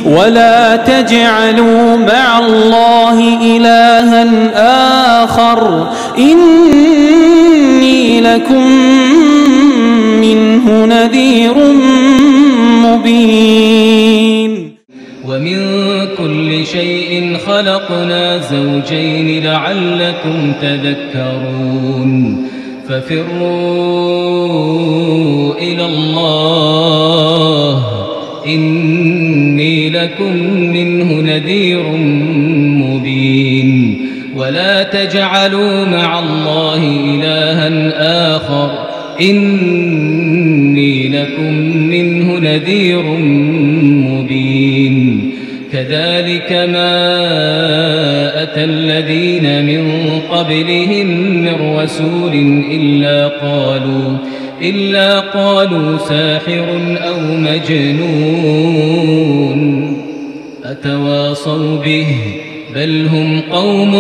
ولا تجعلوا مع الله إلها آخر إني لكم منه نذير مبين. ومن كل شيء خلقنا زوجين لعلكم تذكرون. ففروا إلى الله إني لكم منه نذير مبين. ولا تجعلوا مع الله إلها آخر إني لكم منه نذير مبين. كذلك ما أتى الذين من قبلهم من رسول إلا قالوا ساحر أو مجنون. أتواصوا به بل هم قوم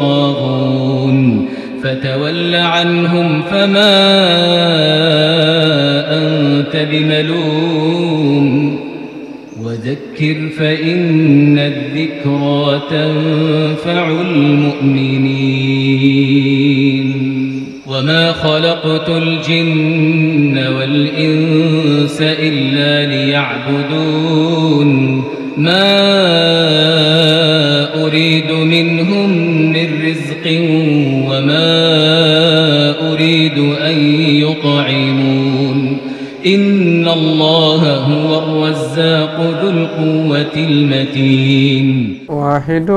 طاغون. فتول عنهم فما أنت بملوم. وذكر فإن الذكرى تنفع المؤمنين. وما خلقت الجن والإنس إلا ليعبدون. ما أريد منهم من رزق وما أريد أن يطعمون. إن الله هو الرزاق ذو القوة المتين. واحد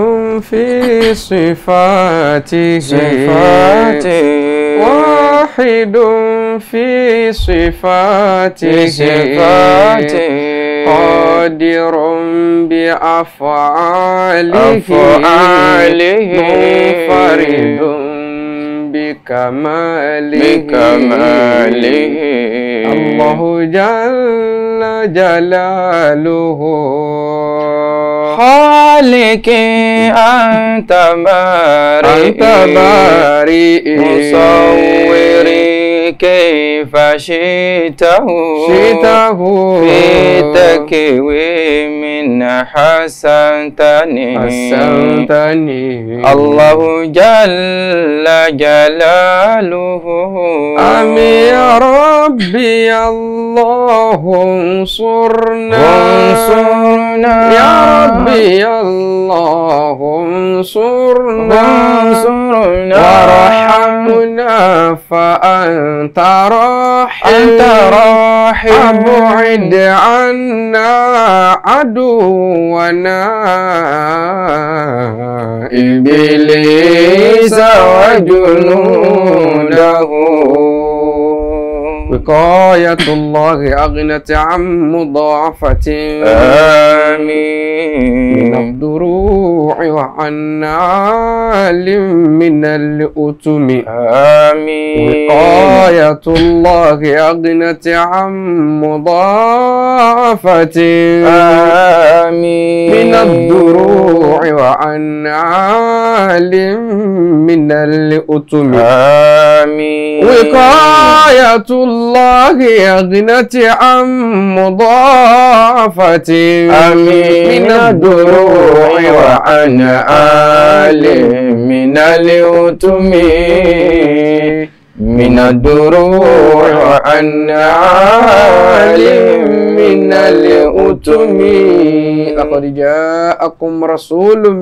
في صفاته واحد في صفاته قادر بأفعاله منفرد بكماله الله جل جلاله. خالقي أنت بارئ مصوري كيف شئته في تكوين حسنتني الله جل جلاله. آمين يا ربي الله انصرنا يا ربي الله انصرنا وارحمنا فأنت راحم أبعد عنا عدونا إبليس وجنوده. وقاية الله أغنت عن مضاعفة آمين من الضروع وعن نعال من الأتم آمين. وقاية الله أغنت عن مضاعفة آمين من الضروع وعن نعال من الأتم آمين. وقاية الله أغنت عن مضاعفة آمين من الدروع وعن آل من الأتم من الدروع وعن آل من الأتم. لقد جاءكم رسول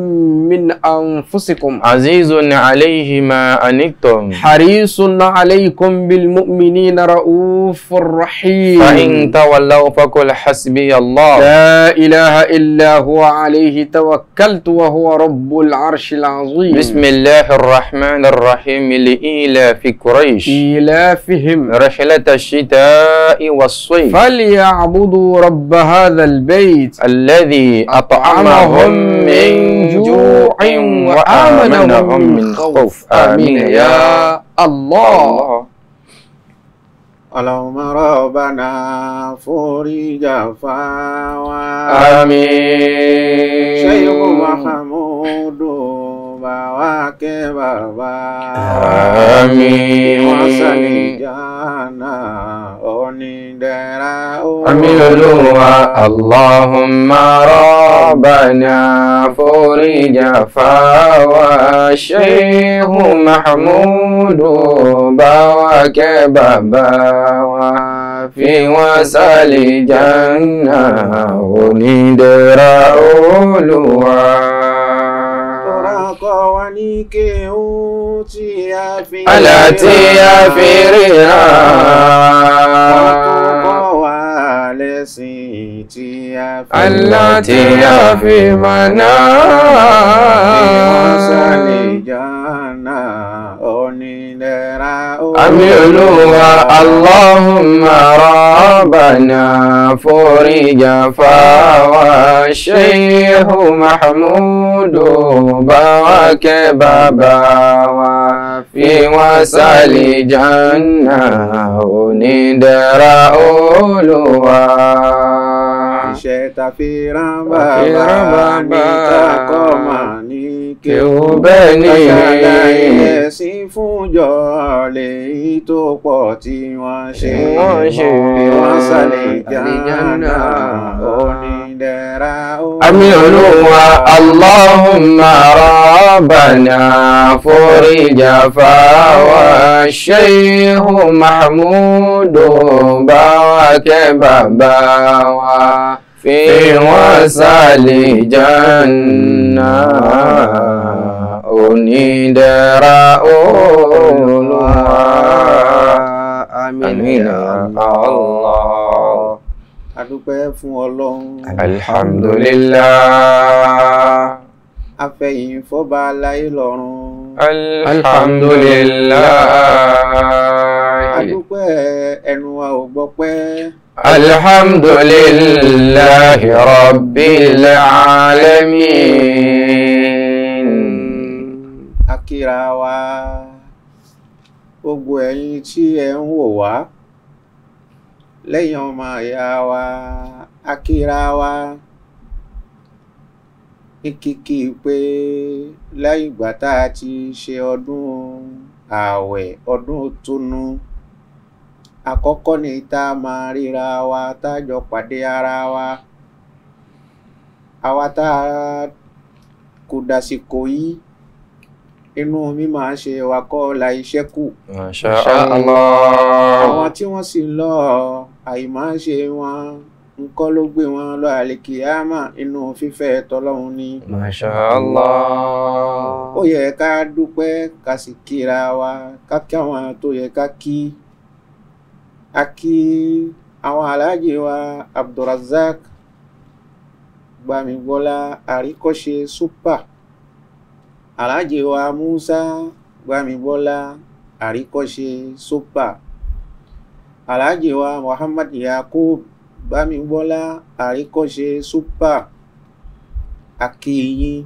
من أنفسكم عزيز عليه ما أنتم حريص عليكم بالمؤمنين رؤوف رحيم. فإن تولوا فقل حسبي الله لا إله إلا هو عليه توكلت وهو رب العرش العظيم. بسم الله الرحمن الرحيم. لإيلاف قريش إيلافهم رحلة الشتاء والصيف فليعبدوا رب هذا البيت الذي أطعمهم من جوع وآمنهم من خوف. آمين يا الله. اللهم ربنا فرج فاوا آمين. شيخ محمود bá kẹ́ bàbá. Àmín. Wọ́n sàlẹ̀ jánà onídẹ̀ra Àmín Olúwa. Allahumma rabbana foríjà fáwa Sheikh Mahmudu bá wa kẹ́ bàbá wa fi wọ́n sálì jánà onídẹ̀ra Olúwa. Tọ́ra kọ́ wa ní kéwú tí a fi Àlá tí a fi ríran. Wọ́n tún kọ́ wa lẹ́sìn tí a fi Àlá tí a fi mọ̀nà. Fi wọ́n sálì jánà onídẹ̀ra Àmín Olúwa. Allahumma rabbana foríjà fáwa Sheikh Mahmudu bá wa kẹ́ bàbá wa fi wọ́n sálì jánà onídẹ̀ra Olúwa. Iṣẹ́ ta fi rán Ta fi rán bàbá ní bàbá. kakọ́ mà ní Kéwú bẹ́ẹ̀ ni. Kàṣàlàyé ẹ̀sìn fúnjọ lèyí tó pọ̀ tí wọ́n ṣe. Tí wọ́n ṣe. Fi wọ́n sálì Àlìjánà. jánà onídẹ̀ra Àmín Olúwa. Allahumma rabbana foríjà fáwa Sheikh Mahmudu bá wa kẹ́ bàbá wa fi wọ́n sálì jánà onídẹ̀ra Olúwa. Àmín Àmín Allah. A dúpẹ́ fún Ọlọ́run. Alhamdulillah. Afẹ̀yìn fọ́ba láyé lọ́run. Alhamdulillah. A dúpẹ́ ẹnu wa ò gbọpẹ́. Alhamdulillah Rabbil alamin. A kíra wa gbogbo ẹ̀yin tí ẹ ń wò wá lẹ́yìn ọmọ ìyá wa, a kíra wa ní kíkí pé lẹ́yìn ìgbà tá a ti ṣe ọdún ààwẹ̀, ọdún ìtúnu àkọ́kọ́ ni tá a máa ríra wa, tá a jọ pàdé ara wa, àwa tá a kò dàsìkò yìí inú mi máa ṣe wa kọ́ la iṣẹ́ kù. Masha Allah. Àwọn tí wọ́n sì lọ àìmáa ṣe wọn nǹkan ló gbé wọn lọ àlìkìyámà, inú fífẹ́ tọlọ́run ni. Masha Allah. Ó yẹ ká dúpẹ́, ká sì kíra wa, ká kí àwọn tó yẹ ká kí. A kí àwọn aláàjì wa Abdulrazak Gbàmígbọ́lá Àríkọ́ṣe Super, aláàjì wa Musa Gbàmígbọ́lá Àríkọ́ṣe Super, aláàjì wa Muhammad Yakub Gbàmígbọ́lá Àríkọ́ṣe Super. A kí yín,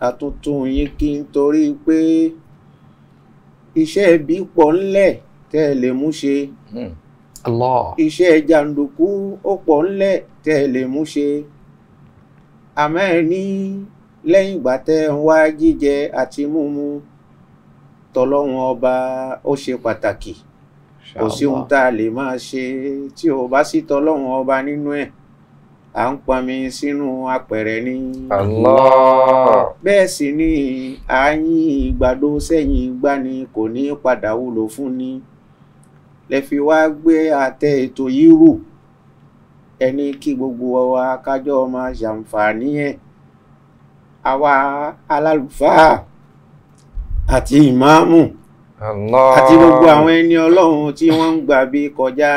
àtúntún yín kí n torí pé iṣẹ́ ibi pọ̀ ńlẹ̀ tẹ́ ẹ lè mú ṣe. Allah. Iṣẹ́ jàǹdùkú ó pọ̀ ńlẹ̀ tẹ́ ẹ lè mú ṣe. Àmọ́ ẹ ní lẹ́yìn ìgbà tẹ́ ẹ ń wá jíjẹ àti mímu, tọlọ́run ọba ó ṣe pàtàkì. Kò sí ohun tá a lè máa ṣe tí ò bá sí tọlọ́run ọba nínú ẹ̀. À ń pọnmi sínú apẹ̀rẹ̀ ni. Allah. Bẹ́ẹ̀ sì ni àyín ìgbàdo sẹ́yìn igbá ni kò ní padà wúlò fún ni. Lẹ fi wá gbé àtẹ ètò yìí rù. Ẹni kí gbogbo wa kájọ máa ṣàǹfààní ẹ̀. Àwa alálùfáà àti ìmáàmù Allah. àti gbogbo àwọn ẹni Ọlọ́run tí wọ́n ń gbà bí kọjá,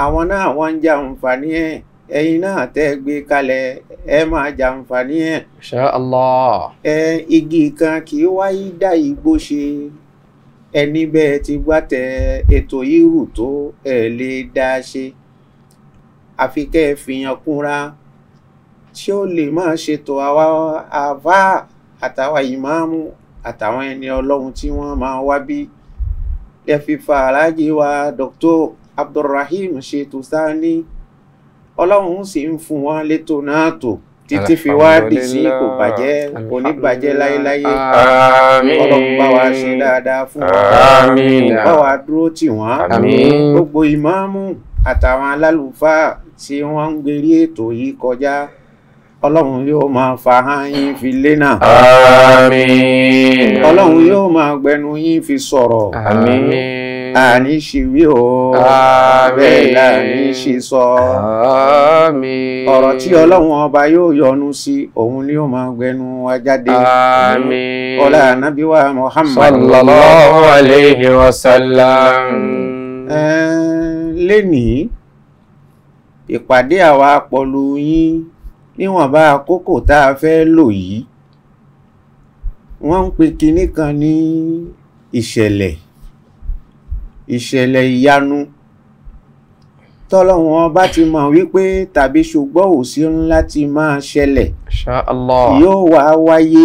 àwọn náà wọ́n ń jàǹfààní ẹ̀. Ẹ̀yin náà tẹ́ gbé kalẹ̀ ẹ máa jàǹfààní ẹ̀. Masha Allah. Ẹ igi kan kì í wáyé dá igbó ṣe. Ẹni bẹ́ẹ̀ ti gbá tẹ ètò yìí rù tó ẹ lè dá ṣe. Àfi kẹ́ ẹ fìyàn kúnra tí ó lè máa ṣètò àwa àfáà àtàwa ìmáàmù àtàwọn ẹni Ọlọ́run tí wọ́n máa wá bí. Ẹ fi fa aláàjì wa Dr. Abdulrahim Ṣètò Sani. Ọlọ́run sì ń fún wọn létò náà tò títí fi wá dì sí kò bàjẹ́, kò ní bàjẹ́ láéláé. Àmín. Ọlọ́run bá wa ṣe dáadáa fún wọn. Àmín. Bá wa dúró tì wọ́n. Àmín. Gbogbo ìmáàmù àtàwọn alálùfáà tí wọ́n ń gbérí ètò yìí kọjá, Ọlọ́run yóò máa fa hàn yín fi lé náà. Àmín. Ọlọ́run yóò máa gbẹnu yín fi sọ̀rọ̀. Àmín. Àní ṣì wí o. Àmín. Bẹ́ẹ̀ láàní ṣì sọ. Àmín. Ọ̀rọ̀ tí Ọlọ́run ọba yóò yọ́nú sí, òun ni ó máa gbẹnu wa jáde. Àmín. Ọlá ànábì wa Muhammad sallallahu alayhi wa sallam. Lénìí, ìpàdé àwa pọ̀lú yín níwọ̀nba àkókò tá a fẹ́ lò yìí, wọ́n ń pe kinní kan ní ìṣẹ̀lẹ̀, ìṣẹ̀lẹ̀ ìyanu tọ́lọ́run ọba ti mọ̀ wípé tàbí ṣùgbọ́n ò sí ńlá ti máa ṣẹlẹ̀. Insha Allah. Yóò wá wáyé.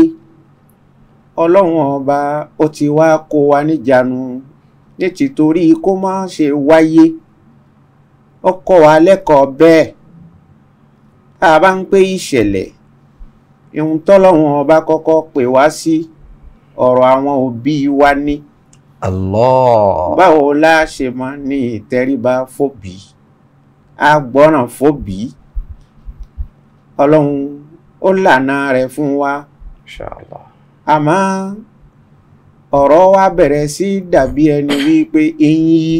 Ọlọ́run ọba ó ti wá kó wa níjànú ní tìtorí kó má ṣe wáyé, ó kọ́ wa lẹ́kọ̀ọ́ bẹ́ẹ̀. Tá a bá ń pè ìṣẹ̀lẹ̀, ihun tọ́lọ́run ọba kọ́kọ́ pè wá sí ọ̀rọ̀ àwọn òbí wa ní. Allah. Báwo la ṣe máa ní ìtẹríba fóbí, a gbọ́ràn fóbí? Ọlọ́run ó lànà rẹ̀ fún wa. Insha Allah. Àmọ́ ọ̀rọ̀ wa bẹ̀rẹ̀ sí dàbí ẹni wípé eyín yí,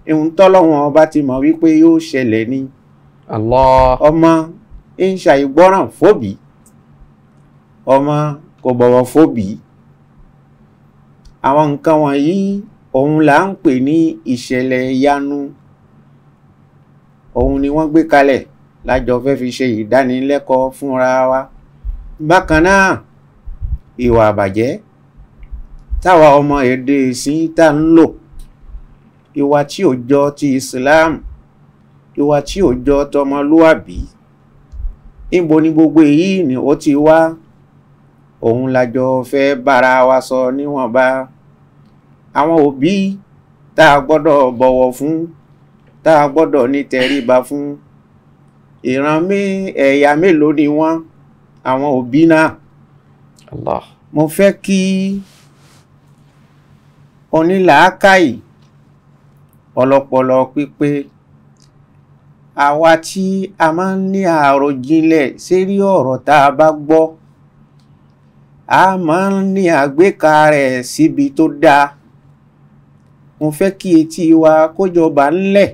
ihun tọ́lọ́run ọba ti mọ̀ wípé yóò ṣẹlẹ̀ ni. Allah. Ọmọ ń ṣàìgbọ́ràn fóbí, ọmọ kò bọ̀wọ̀ fóbí. Àwọn nǹkan wọ̀nyí òun là ń pè ní ìṣẹ̀lẹ̀ ìyanu. Òun ni wọ́n gbé kalẹ̀ lájọ fẹ́ fi ṣe ìdánilẹ́kọ̀ọ́ fúnra wa. Bákan náà, ìwà àbàjẹ́ táwa ọmọ èdè ìsìn tá ń lò, ìwà tí ò jọ ti Islam, ìwà tí ò jọ tọmọlúàbí, níbo ni gbogbo èyí ni ó ti wá? Òun lájọ fẹ́ bára wa sọ níwọ̀nba. Àwọn òbí tá a gbọ́dọ̀ bọ̀wọ̀ fún, tá a gbọ́dọ̀ ní tẹríba fún, ìran mi ẹ̀yà mélòó ni wọ́n, àwọn òbí náà? Allah. Mo fẹ́ kí onílàákàyè ọlọ́pọlọ pípé, àwa tí a máa ń ní àròjinlẹ̀ sérí ọ̀rọ̀ tá a bá gbọ́, a máa ń ní àgbékà rẹ̀ síbi tó dáa. Mo fẹ́ kí etí wa kójọba ńlẹ̀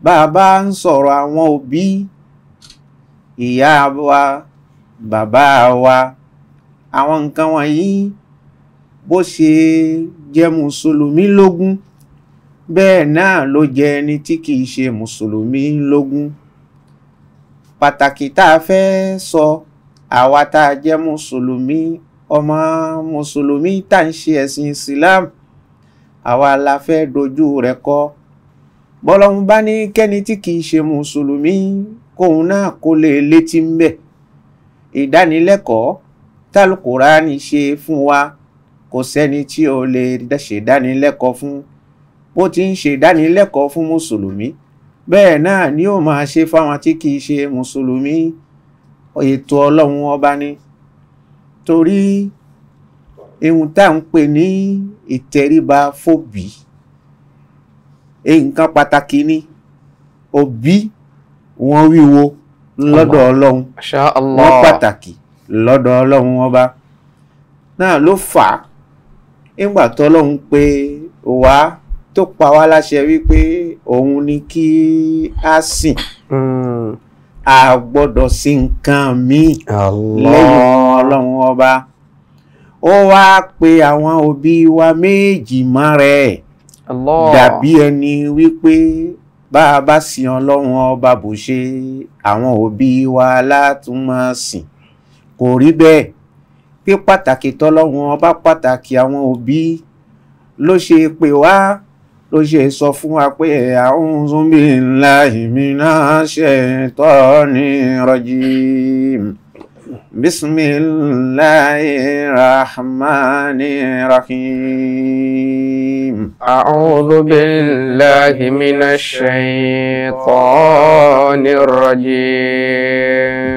bá a bá ń sọ̀rọ̀ àwọn òbí, ìyá wa, bàbá wa, àwọn nǹkan wọ̀nyí bó ṣe jẹ́ mùsùlùmí lógún, bẹ́ẹ̀ náà ló jẹ́ ẹni tí kìí ṣe mùsùlùmí lógún. Pàtàkì tá a fẹ́ sọ, àwa tá a jẹ́ mùsùlùmí, ọmọ mùsùlùmí tá ń ṣe ẹ̀sìn Islam, àwa la fẹ́ dojú rẹ̀ kọ. Bọ́lọ́hun bá ní kẹ́ni tí kìí ṣe mùsùlùmí kóun náà kó lè létí ń bẹ̀. Ìdánilẹ́kọ̀ọ́ tálùkùránì ṣe fún wa, kò sẹ́ni tí ó lè ṣèdánilẹ́kọ̀ọ́ fún. Bó ti ń ṣe ìdánilẹ́kọ̀ọ́ fún mùsùlùmí, bẹ́ẹ̀ náà ni ó máa ṣe fáwọn tí kìí ṣe mùsùlùmí. Ètò Ọlọ́run ọba ni. Torí ihun tá ń pè ní ìtẹríba fóbí, nǹkan pàtàkì ni. Òbí wọn wíwo lọ́dọ̀ Ọlọ́run, wọ́n pàtàkì lọ́dọ̀ Ọlọ́run ọba. Náà ló fà á nígbà tọ́lọ́run pé wá tó pa wá láṣẹ wípé òun ni kí a sìn. A gbọ́dọ̀ sí nǹkan míì lẹ́yìn Ọlọ́run ọba. Ó wá pe àwọn òbí wa méjì mọ́ rẹ̀, dàbí ẹni wípé bá a bá sin Ọlọ́run ọba bó ṣe àwọn òbí wa látún máa sìn. Kò rí bẹ́ẹ̀. Pé pàtàkì tọ́lọ́run ọba pàtàkì àwọn òbí ló ṣe pè wá, ló ṣe sọ fún wa pé a'udhu billahi minash shaitani rajim, bismillahir rahmanir rahim. A'udhu billahi minash shaitanir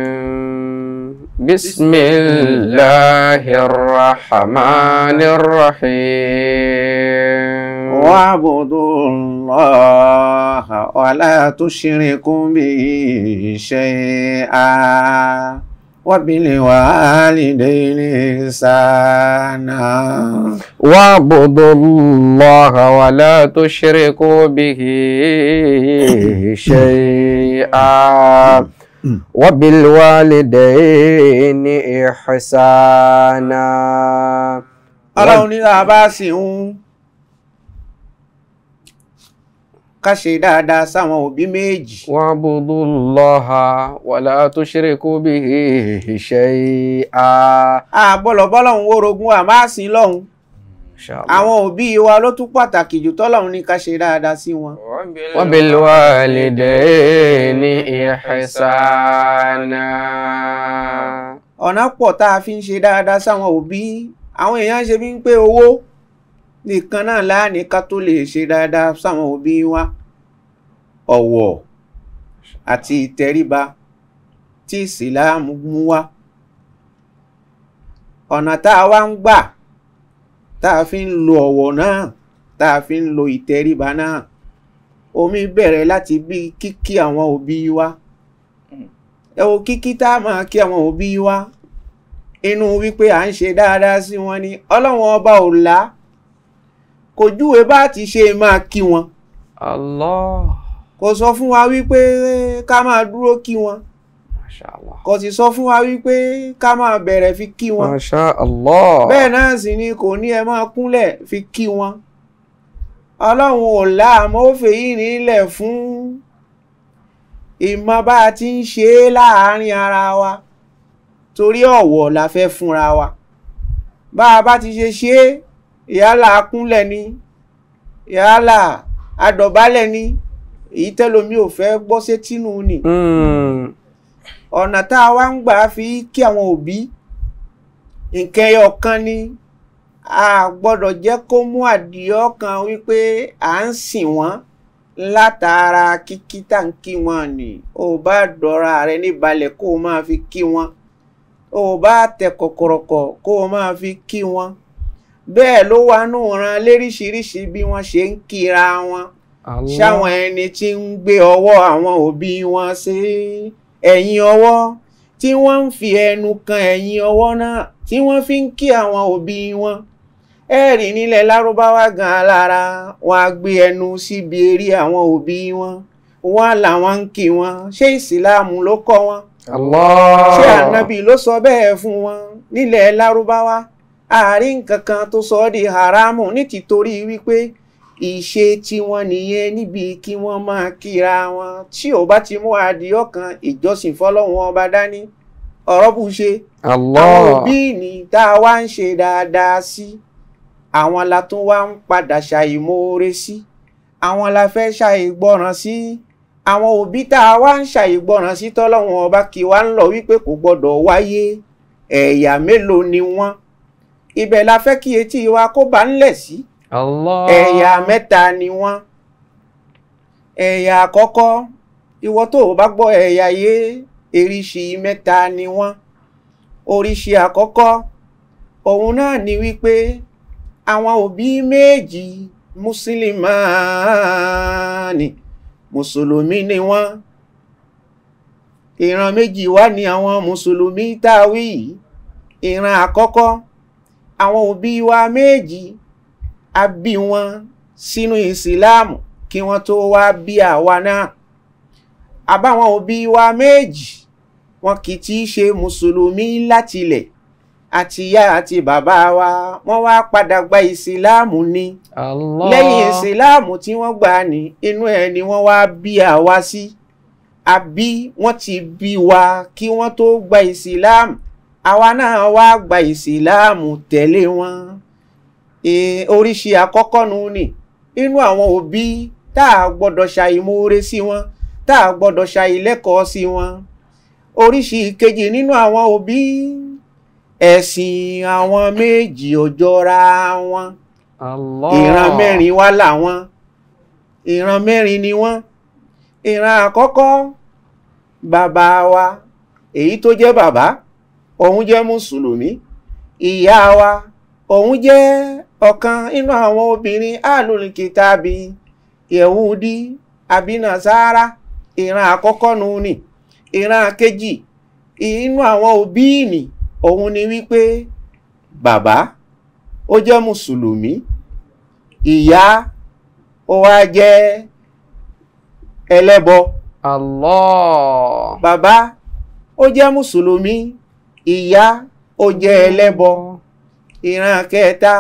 rajim, bismillahir rahmanir rahim. واعبدوا الله ولا تشركوا به شيئا وبالوالدين إحسانا. واعبدوا الله ولا تشركوا به شيئا وبالوالدين إحسانا. Ọlọ́run ní tá a bá sì ń ká ṣe dáadáa sáwọn òbí méjì. واعبدوا الله ولا تشركوا به شيئا. Àbọ̀lọ̀bọ́lọ́hún wórogún à máa sìn lọ́hún. Àwọn òbí wa ló tún pàtàkì jù tọ́lọ́hún ní ká ṣe dáadáa sí wọn. وبالوالدين إحسانا. Ọ̀nà pọ̀ tá a fi ń ṣe dáadáa sáwọn òbí. Àwọn èèyàn ṣe bí ń pé owó nìkan náà láàní ká tó lè ṣe dáadáa sáwọn òbí wa. Ọ̀wọ̀ àti ìtẹríba tí Ìsìláàmù mú wá. Ọ̀nà tá a wá ń gbà tá a fi ń lo ọ̀wọ̀ náà, tá a fi ń lo ìtẹríba náà, omi bẹ̀rẹ̀ láti bí kíkí àwọn òbí wa. Ẹ wo kíkí tá a máa kí àwọn òbí wa, inú wípé à ń ṣe dáadáa sí wọn ni. Ọlọ́run ọba ò là kò júwe bá ti ṣe máa kí wọn. Allah. Kò sọ fún wa wípé ká máa dúró kí wọn. Masha Allah. Kò sì sọ fún wa wípé ká máa bẹ̀rẹ̀ fi kí wọn. Masha Allah. Bẹ́ẹ̀ náà sì ni kò ní ẹ máa kúnlẹ̀ fi kí wọn. Ọlọ́run ò là àmọ́ ó fèyí nílẹ̀ fún ìmọ̀ bá a ti ń ṣe é láàárín ara wa, torí ọ̀wọ̀ la fẹ́ fúnra wa. Bá a bá ti ṣe ṣe é, yálà akúnlẹ̀ ni, yálà adọ̀bálẹ̀ ni, èyí tẹ́lomi ò fẹ́ gbọ́ sétínú ni. Ọ̀nà tá a wá ń gbà fi kí àwọn òbí, nǹkan ẹyọ kan ni a gbọ́dọ̀ jẹ́ kó mú àdìọ́kàn wípé à ń sìn wọ́n látara kíkí tá ń kí wọn ni. Ó bá dọ̀ra rẹ níbalẹ̀ kó o máa fi kí wọn, ó bá tẹ kọ̀kọ̀rọ̀kọ̀ kó o máa fi kí wọn. Bẹ́ẹ̀ ló wà nù ran léríṣiríṣi bí wọ́n ṣe ń kíra wọn. Ṣáwọn ẹni tí ń gbé ọwọ́ àwọn òbí wọn sí ẹ̀yìn ọwọ́, tí wọ́n ń fi ẹnu kan ẹ̀yìn ọwọ́ náà, tí wọ́n fi ń kí àwọn òbí wọn. Ẹ̀rí nílẹ̀ Lárúbáwá gan alára, wọn á gbé ẹnu síbi eré àwọn òbí wọn, wọn làwọn ń kí wọn. Ṣé Ìsìláàmù ló kọ́ wọn? Allah. Ṣé Ànábì ló sọ bẹ́ẹ̀ fún wọn? Nílẹ̀ Lárúbáwá àárín nǹkan kan tó sọ ọ́ di haramu ní tìtorí wípé ìṣe tiwọn nìyẹn níbi kí wọ́n máa kíra wọn. Tí ò bá ti mú àdìọ́kàn ìjọsìn fọlọ́run ọba dání, ọ̀rọ̀ bù ṣe. Allah. Àwọn òbí ní tá a wá ń ṣe dáadáa sí, àwọn la tún wá ń padà ṣàìmoore sí, àwọn la fẹ́ ṣàìgbọràn sí. Àwọn òbí tá a wá ń ṣàìgbọràn sí tọ́lọ́run ọba kí wá ń lọ wípé kò gbọ́dọ̀ wáyé, ẹ̀yà mélòó ni wọ́n? Ibẹ̀ la fẹ́ kí etí wa kó bá ń lẹ̀ sí. Allah. Ẹ̀yà mẹ́ta ni wọ́n. Ẹ̀yà àkọ́kọ́, ìwọ tó o bá gbọ́ ẹ̀yà yé, eríṣi mẹ́ta ni wọ́n. Oríṣi àkọ́kọ́ òun náà ni wípé àwọn òbí méjì mùsùlùmáàni, mùsùlùmí ni wọ́n. Ìran méjì wá ní àwọn mùsùlùmí tá a wí yìí. Ìran àkọ́kọ́, àwọn òbí wa méjì a bí wọn sínú ìsìláàmù kí wọ́n tó wá bí àwa náà. Àbáwọn òbí wa méjì wọn kì í tí í ṣe mùsùlùmí látilẹ̀, àti ìyá àti bàbá wa wọ́n wá padà gba ìsìláàmù ni. Allah. Lẹ́yìn ìsìláàmù tí wọ́n gbà ní inú ẹ̀ ni wọ́n wá bí àwa sí. Àbí wọ́n ti bí wa kí wọ́n tó gba ìsìláàmù, àwa náà wá gba ìsìláàmù tẹ̀lé wọn. Oríṣi àkọ́kọ́ nu ni inú àwọn òbí tá a gbọ́dọ̀ ṣàìmoore sí wọn, tá a gbọ́dọ̀ ṣàìlẹ́kọ̀ọ́ sí wọn. Oríṣi kejì nínú àwọn òbí, ẹ̀sìn àwọn méjì ò jọra wọn. Allah. Ìran mẹ́rin wá làwọn, ìran mẹ́rin ni wọ́n. Ìran àkọ́kọ́, bàbá wa èyí tó jẹ́ bàbá, òun jẹ́ mùsùlùmí. Ìyá wa Òun jẹ́ ọ̀kan inú àwọn obìnrin Ahlul Kitabi, Yẹ̀húdí àbí Nàsárà. Ìran àkọ́kọ́ nu ni. Ìran kejì inú àwọn òbí ni òun ni wípé bàbá ó jẹ́ mùsùlùmí, ìyá ó wá jẹ́ ẹlẹ́bọ. Allah. Bàbá ó jẹ́ mùsùlùmí, ìyá ó jẹ́ ẹlẹ́bọ. Ìran kẹta,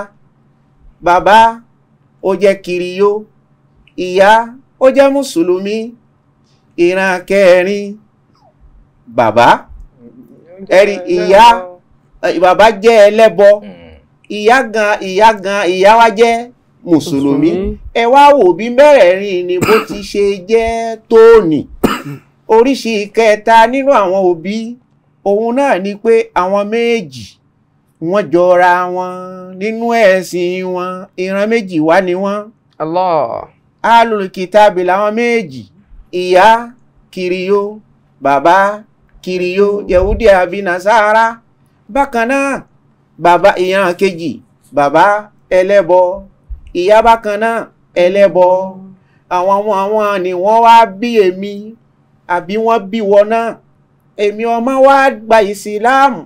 bàbá ó jẹ́ kiriyó, ìyá ó jẹ́ mùsùlùmí. Ìran kẹrin, bàbá ẹ̀rí ìyá bàbá jẹ́ ẹlẹ́bọ, ìyá gan ìyá wa jẹ́ mùsùlùmí. Ẹ wá wò bí mẹ́rẹ̀ẹ̀rin ni bó ti ṣe jẹ́ tóòní. Oríṣi kẹta nínú àwọn òbí òun náà ni pé àwọn méjì wọ́n jọra wọn nínú ẹ̀sìn wọn, ìran méjì wá ni wọ́n. Allah. Ahlul Kitabi làwọn méjì, ìyá kiriyó, bàbá kiriyó, Yẹ̀húdí àbí Nàsárà. Bákan náà bàbá ìran kejì, bàbá ẹlẹ́bọ, ìyá bákan náà ẹlẹ́bọ. Àwọn ni wọ́n wá bí èmi àbí wọ́n bí wọn náà. Èmi ọmọ wa gba ìsìláàmù,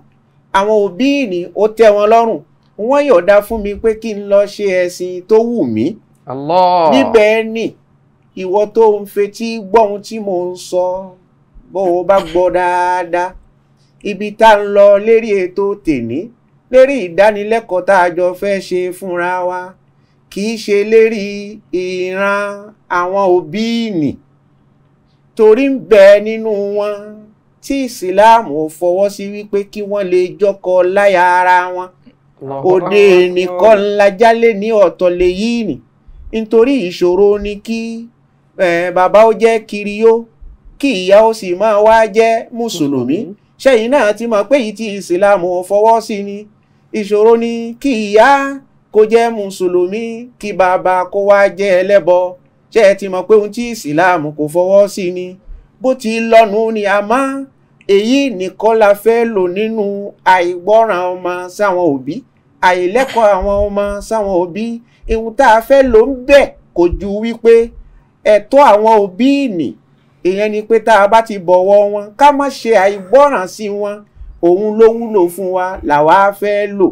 àwọn òbí ni ó tẹ́ wọn lọ́rùn, wọ́n yọ̀ọ̀dá fún mi pé kí n lọ ṣe ẹ̀sìn tó wù mí. Allah. Níbẹ̀ ni ìwọ tó ń fetí gbọ́ ohun tí mò ń sọ, bó o bá gbọ́ dáadáa, ibi tá ń lọ lérí ètò tèní, lérí ìdánilẹ́kọ̀ọ́ tá a jọ fẹ́ ṣe fúnra wa, kì í ṣe lérí ìran àwọn òbí nì, torí ń bẹ nínú wọn tí ìsìláàmù ò fọwọ́ sí wípé kí wọ́n lè jọkọ láya ara wọn. Òde nìkan lajálé ní ọ̀tọ̀ lèyí nì, nítorí ìṣòro ni kí bàbá ó jẹ́ kiriyó, kí ìyá ó sì máa wá jẹ́ mùsùlùmí. Ṣẹ́yìn náà ti mọ̀ pé èyí tí ìsìláàmù ò fọwọ́ sí ni. Ìṣòro ni kí ìyá kó jẹ́ mùsùlùmí, kí bàbá kó wá jẹ́ ẹlẹ́bọ. Ṣé ẹ ti mọ̀ pé ohun tí ìsìláàmù kò fọwọ́ sí ni? Bó ti lọ́nu ni. Àmọ́ èyí nìkan la fẹ́ lò nínú àìgbọ́ràn ọmọ sáwọn òbí, àìlẹ́kọ̀ọ́ àwọn ọmọ sáwọn òbí. Ihun tá a fẹ́ lò ń bẹ̀ kò ju wípé ẹ̀tọ́ àwọn òbí nì, ìyẹn ni pé tá a bá ti bọ̀wọ̀ wọn, ká má ṣe àìgbọ́ràn sí wọn, òun ló wúlò fún wa làwa fẹ́ lò.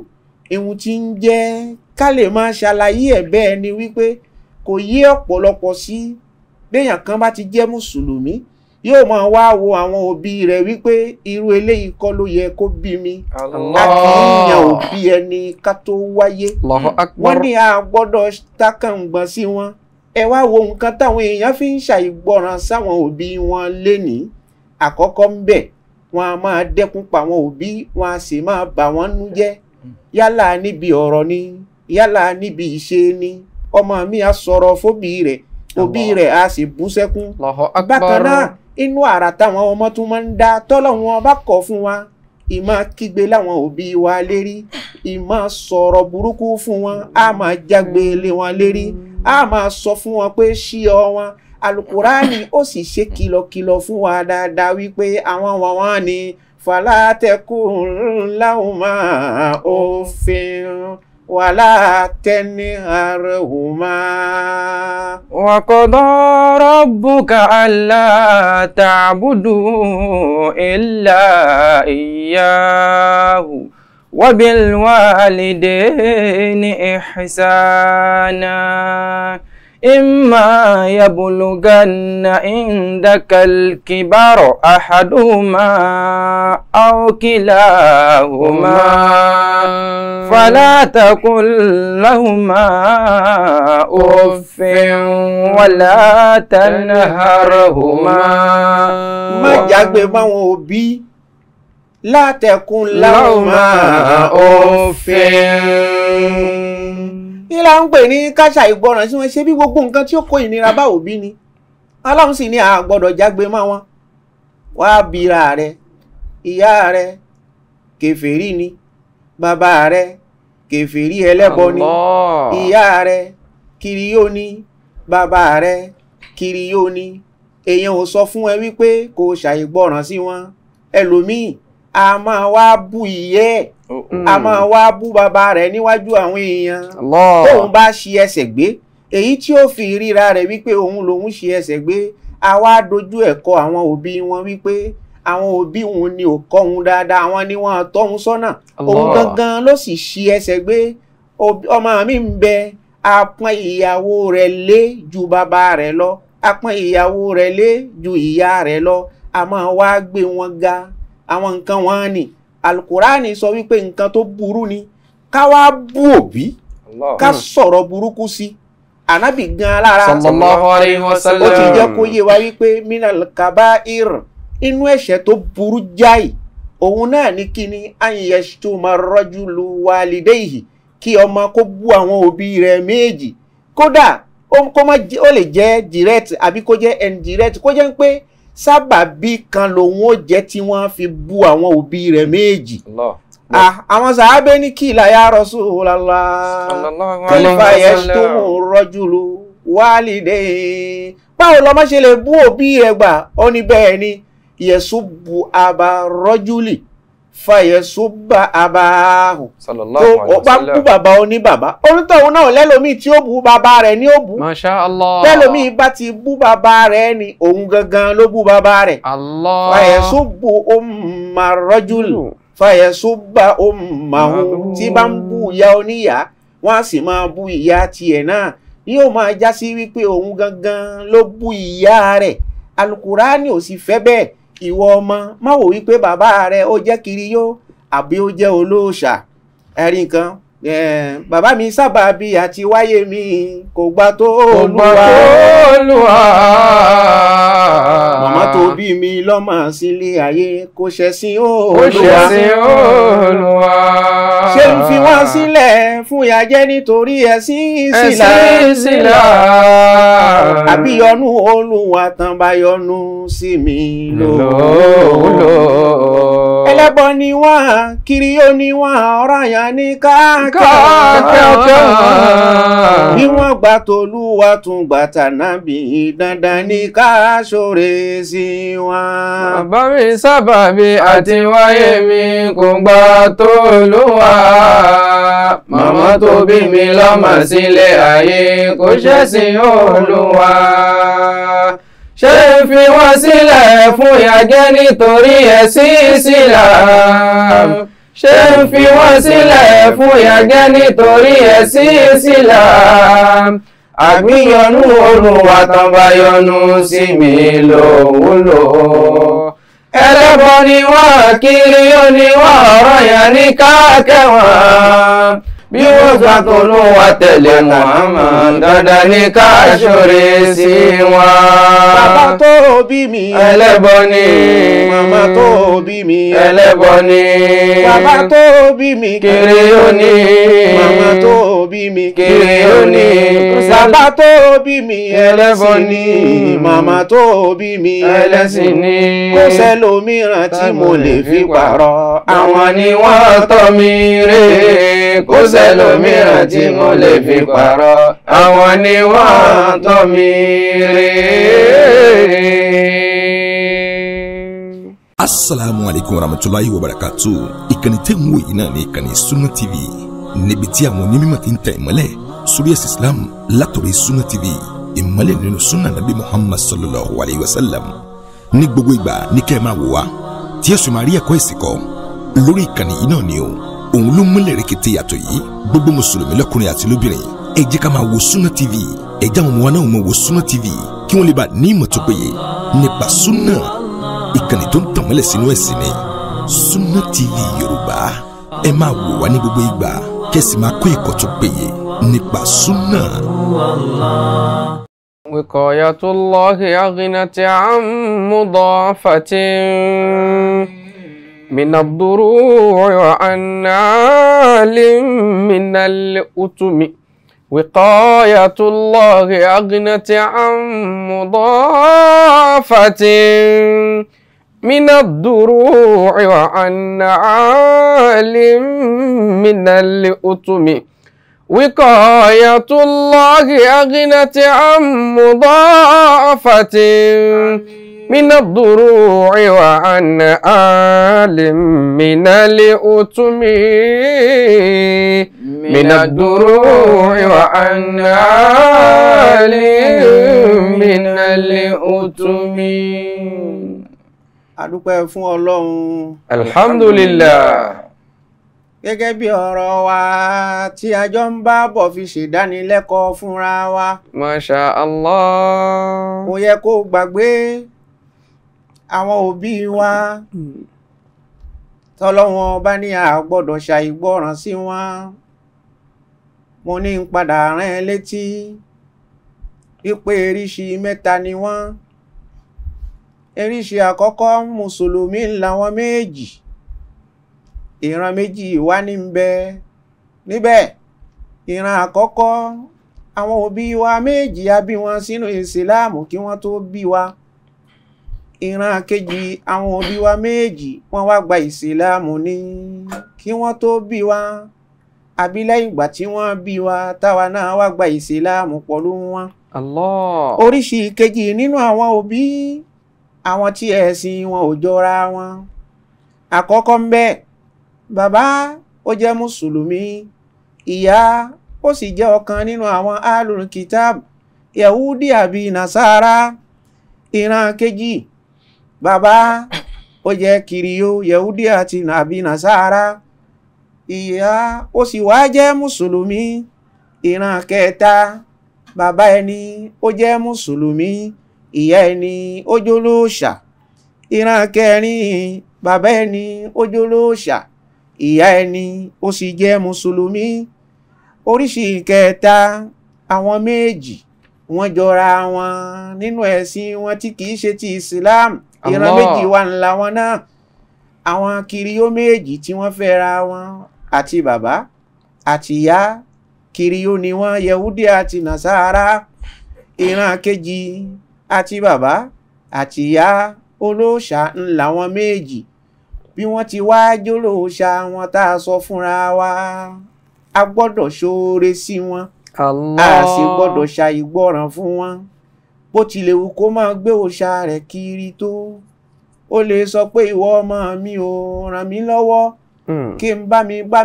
Ihun tí ń jẹ́ ká lè máa ṣàlàyé ẹ̀ bẹ́ẹ̀ ni wípé kò yé ọ̀pọ̀lọpọ̀ sí. Béèyàn kan bá ti jẹ́ mùsùlùmí, yóò máa wá wo àwọn òbí rẹ̀ wípé irú eléyìí kọ́ ló yẹ kó bí mi. A kì í yan òbí ẹni ká tó wáyé. Wọ́n ní a gbọ́dọ̀ takàngbọ̀n sí wọn. Ẹ wá wo nǹkan táwọn èèyàn fi ń ṣàìgbọràn sáwọn òbí wọn lénìí. Àkọ́kọ́ ń bẹ̀, wọn a máa dẹ́kun pa àwọn òbí, wọn a sì máa bà wọ́n nú jẹ́. Yálà níbi ọ̀rọ̀ ni, yálà níbi ìṣe ni. Ọmọ mi á sọ̀rọ̀ fóbi rẹ̀, òbí rẹ̀ á sì bú sẹ́kún. Bákan náà inú àrà táwọn ọmọ tún máa ń dá tọ́lọ́run wọn bá kọ̀ fún wa, ìmọ̀ kígbe láwọn òbí wa lérí, ìmọ̀ sọ̀rọ̀ burúkú fún wọn, á máa jágbe lé wọn lérí, á máa sọ fún wọn pé ṣí ọ wọn. Alukurani ó sì ṣe kìlọ̀kìlọ̀ fún wa dáadáa wípé àwọn wọn ni fala takun lahuma uffin wala tanharhuma. Wa qada rabbuka alla ta'budu illa iyyahu wa bil walidayni ihsana. إما يبلغن عندك الكبر أحدهما أو كلاهما فلا تقل لهما أف ولا تنهرهما. Má jágbe máwọn òbí, لا تقل لهما أف. Ìlà ń pè ní káṣà ìgbọràn sí wọn, ṣe bí gbogbo nǹkan tí ó kó ìnira bá òbí ni. Ọlọ́run sì ní a gbọ́dọ̀ jágbe mọ́ wọn. Wá bira rẹ, ìyá rẹ kèfèrí ni, bàbá rẹ kèfèrí ẹlẹ́bọ ni, ìyá rẹ kiriyó ni, bàbá rẹ kiriyó ni. Èèyàn ò sọ fún ẹ wípé kò ṣàìgbọràn sí wọn. Ẹlòmíì a máa wá bú ìyẹ́ ẹ̀, A máa wá bú bàbá rẹ̀ níwájú àwọn èèyàn. Tóun bá ṣi ẹsẹ̀ gbé, èyí tí ó fi ríra rẹ̀ wípé òun lòun ṣi ẹsẹ̀ gbé, a wá dojú ẹ̀ kọ àwọn òbí wọn wípé àwọn òbí òun ni ò kọ́ òun dáadáa, àwọn ni wọ́n tọ́ òun sọ́nà. Òun gangan ló sì ṣi ẹsẹ̀ gbé. Ọmọ mi ń bẹ, a pọ́n ìyàwó rẹ̀ lé ju bàbá rẹ̀ lọ, a pọ́n ìyàwó rẹ̀ lé ju ìyá rẹ̀ lọ, a máa wá gbé wọn ga. Àwọn nǹkan wọn ni Alukurani sọ wípé nǹkan tó burú ni ká wá bú òbí, ká sọ̀rọ̀ burúkú sí ànábì gan alára. Sallallahu alayhi wa sallam. Ó ti jẹ́ kó yé wa wípé minal kaba'ir, inú ẹ̀ṣẹ̀ tó burú jáì òun náà ní kíni, an yashtuma rajulu walidayhi, kí ọmọ kó bú àwọn òbí rẹ̀ méjì. Kódà ó lè jẹ́ direct àbí kó jẹ́ indirect, kó jẹ́ pé sábàbí kan lòun ó jẹ́ tí wọ́n fi bú àwọn òbí rẹ̀ méjì. Àwọn sàábé ní kí la ya Rasulullah, kayfa yashtumu rajulu walidayhi, báwo lọmọ ṣe lè bú òbí rẹ̀ gbà? Ó ní bẹ́ẹ̀ ni, yasubbu aba rajuli fayasubba abahu, tó bá bú bàbá oní bàbá, onítọ̀hún náà lẹ́lòmíì tí ó bú bàbá rẹ̀ ní ó bú. Masha Allah. Lẹ́lòmíì bá ti bú bàbá rẹ̀ ni òun gangan ló bú bàbá rẹ̀. Allah. Fayasubbu umma rajuli fayasubba ummahu, tí bá ń bú ìyá oníyá, wọ́n á sì máa bú ìyá tiẹ̀ náà, yóò máa já sí wípé òun gangan ló bú ìyá rẹ̀. Alukurani ò sì fẹ́ bẹ́ẹ̀. Ìwọ ọmọ, má wò wípé bàbá rẹ ó jẹ́ kiriyó àbí ó jẹ́ olóòṣà. Ẹ̀rí nǹkan, bàbá mi sábàbí àti wáyé mi kò gbà tó Olúwa. Màmá tó bí mi lọ́mọ sílé ayé kò ṣẹ̀sìn Olúwa. Ṣé ń fi wọ́n sílẹ̀ fún ìyà jẹ nítorí ẹ̀sìn Ìsìlámù? Àbí yọ́nú Olúwa tán bá yọ́nú sí mi lówó. Ẹlẹ́bọ ni wọ́n, kiriyó ni wọ́n, ọ̀ranyàn ní káàkiri. Bí wọ́n gbà tOlúwa tún gbà tànábì, dandan ní ká ṣoore sí wọn. Bàbá mi sábàbí àti wáyé mi kò gbà tOlúwa. Màmá tó bí mi lọ́mọ sílé ayé kò ṣẹ̀sìn Olúwa. Ṣé ń fi wọ́n sílẹ̀ fún ìyà jẹ nítorí ẹ̀sìn Ìsìlámù? Ṣé ń fi wọ́n sílẹ̀ fún ìyà jẹ nítorí ẹ̀sìn Ìsìlámù? Àgbíyọnú Olúwa tán bá yọ́nú sí mi lówúlò. Ẹlẹ́bọ ni wọ́n, kiriyó ni wọ́n, ọ̀ranyàn ní ká kẹ́ wọn. Bí wọ́n gbà tOlúwa tẹ̀lé Muhammad, dandan ní ká ṣoore sí wọn. Bàbá tó bí mi ẹlẹ́bọ ni, màmá tó bí mi ẹlẹ́bọ ni, bàbá tó bí mi kiriyó ni, màmá tó bí mi kiriyó ni, bàbá tó bí mi ẹlẹ́bọ ni, màmá tó bí mi ẹlẹ́sìn ni. Kò sẹ́lòmíràn tí mo lè fi pààrọ̀, àwọn ni wọ́n tọ́ mi rè. Kò sẹ́lòmíràn tí mo lè fi pààrọ̀, àwọn ni wọ́n tọ́ mi rè. Asalaamu aleykum warahmatulahi wabarakatu. Ìkànnì tẹ́ ń wò yìí náà ní ìkànnì Sunna TV, níbi tí àwọn onímọ̀ ti ń tẹ̀ ìmọ́lẹ̀ sórí ẹ̀sìn Islam látọ̀rọ̀ Sunna TV, ìmọ́lẹ̀ nínú sunna nabi Muhammad sallallahu alayhi wa sallam. Ní gbogbo ìgbà ní kẹ́ ẹ máa wò wá tí ẹ sì máa rí ẹ̀kọ́ ẹ̀sìn kọ́ lórí ìkànnì yìí náà ni o. Òun ló múlẹ̀ rẹ̀kẹ̀tẹ̀ yàtọ̀ yìí. Gbogbo mùsùlùmí lọ́kùnrin àti lóbìnrin, ẹ jẹ́ ká máa wo Sunna TV. Ẹ jẹ́ àwọn ọmọ wa náà máa wo Sunna TV kí wọ́n lè bá ní ìmọ̀ tó péye nípa sunna. Ìkànnì tó ń tànmọ́lẹ̀ sínú ẹ̀sìn ni Sunna TV Yorùbá. Ẹ máa wò wá ní gbogbo ìgbà kẹ́sì máa kó ẹ̀kọ́ tó péye nípa sunna. وقاية الله أغنت عن مضاعفة من الضروع وعن نعال من الأتم. وقاية الله أغنت عن مضاعفة من الضروع وعن نعال من الأتم. وقاية الله أغنت عن مضاعفة من الضروع وعن آل من الأتم من الضروع وعن آل من الأتم. A dúpẹ́ fún Ọlọ́run. Alhamdulillah. Gẹ́gẹ́ bí ọ̀rọ̀ wa tí a jọ ń bá bọ̀ fi ṣèdánilẹ́kọ̀ọ́ fúnra wa. Masha Allah. Kò yẹ kó gbàgbé àwọn òbí wa tọ́lọ́wọ́n bá ní a gbọ́dọ̀ ṣàìgbọràn sí wọn. Mo ní ń padà rán ẹ létí wípé eríṣi mẹ́ta ni wọ́n. Eríṣi àkọ́kọ́, mùsùlùmí làwọn méjì. Ìran méjì wà ní bẹ níbẹ̀. Ìran àkọ́kọ́, àwọn òbí wa méjì a bí wọn sínú ìsìláàmù kí wọ́n tó bí wa. Ìran kejì, àwọn òbí wa méjì wọ́n wá gba ìsìláàmù ní kí wọ́n tó bí wa, àbí lẹ́yìn ìgbà tí wọ́n bí wa táwa náà wá gba ìsìláàmù pẹ̀lú wọn. Allah. Oríṣi kejì nínú àwọn òbí, àwọn tí ẹ̀sìn wọn ò jọra wọn. Àkọ́kọ́ ń bẹ, bàbá ó jẹ́ mùsùlùmí, ìyá ó sì jẹ́ ọ̀kan nínú àwọn alul kitab, yahudi àbí nasara. Ìran kejì, bàbá ó jẹ́ kiriyó, yahudi àti àbí nasara, ìyá ó sì wá jẹ́ mùsùlùmí. Ìran kẹta, bàbá ẹni ó jẹ́ mùsùlùmí, ìyá ẹni ó jólóòṣà. Ìran kẹrin, bàbá ẹni ó jólóòṣà, ìyá ẹni ó sì jẹ́ mùsùlùmí. Oríṣi kẹta, àwọn méjì wọ́n jọra wọn nínú ẹ̀sìn wọn tí kìí ṣe ti Islam. Ìran méjì wà ńlá wọn náà, àwọn kiriyó méjì tí wọ́n fẹ́ra wọn, àti bàbá àti ìyá kiriyó ni wọ́n, yehudi àti nasara. Ìran kejì, àti bàbá àti ìyá olóòṣà ńlá wọn méjì. Bí wọ́n ti wá jólóòṣà wọn tá a sọ fúnra wa, a gbọ́dọ̀ ṣoore sí wọn, a sì gbọ́dọ̀ ṣàìgbọràn fún wọn. Bó tilẹ̀ wù kó máa gbé òòṣà rẹ̀ kiri tó, ó lè sọ pé ìwọ ọmọ mi ò ràn mí lọ́wọ́, kí n bá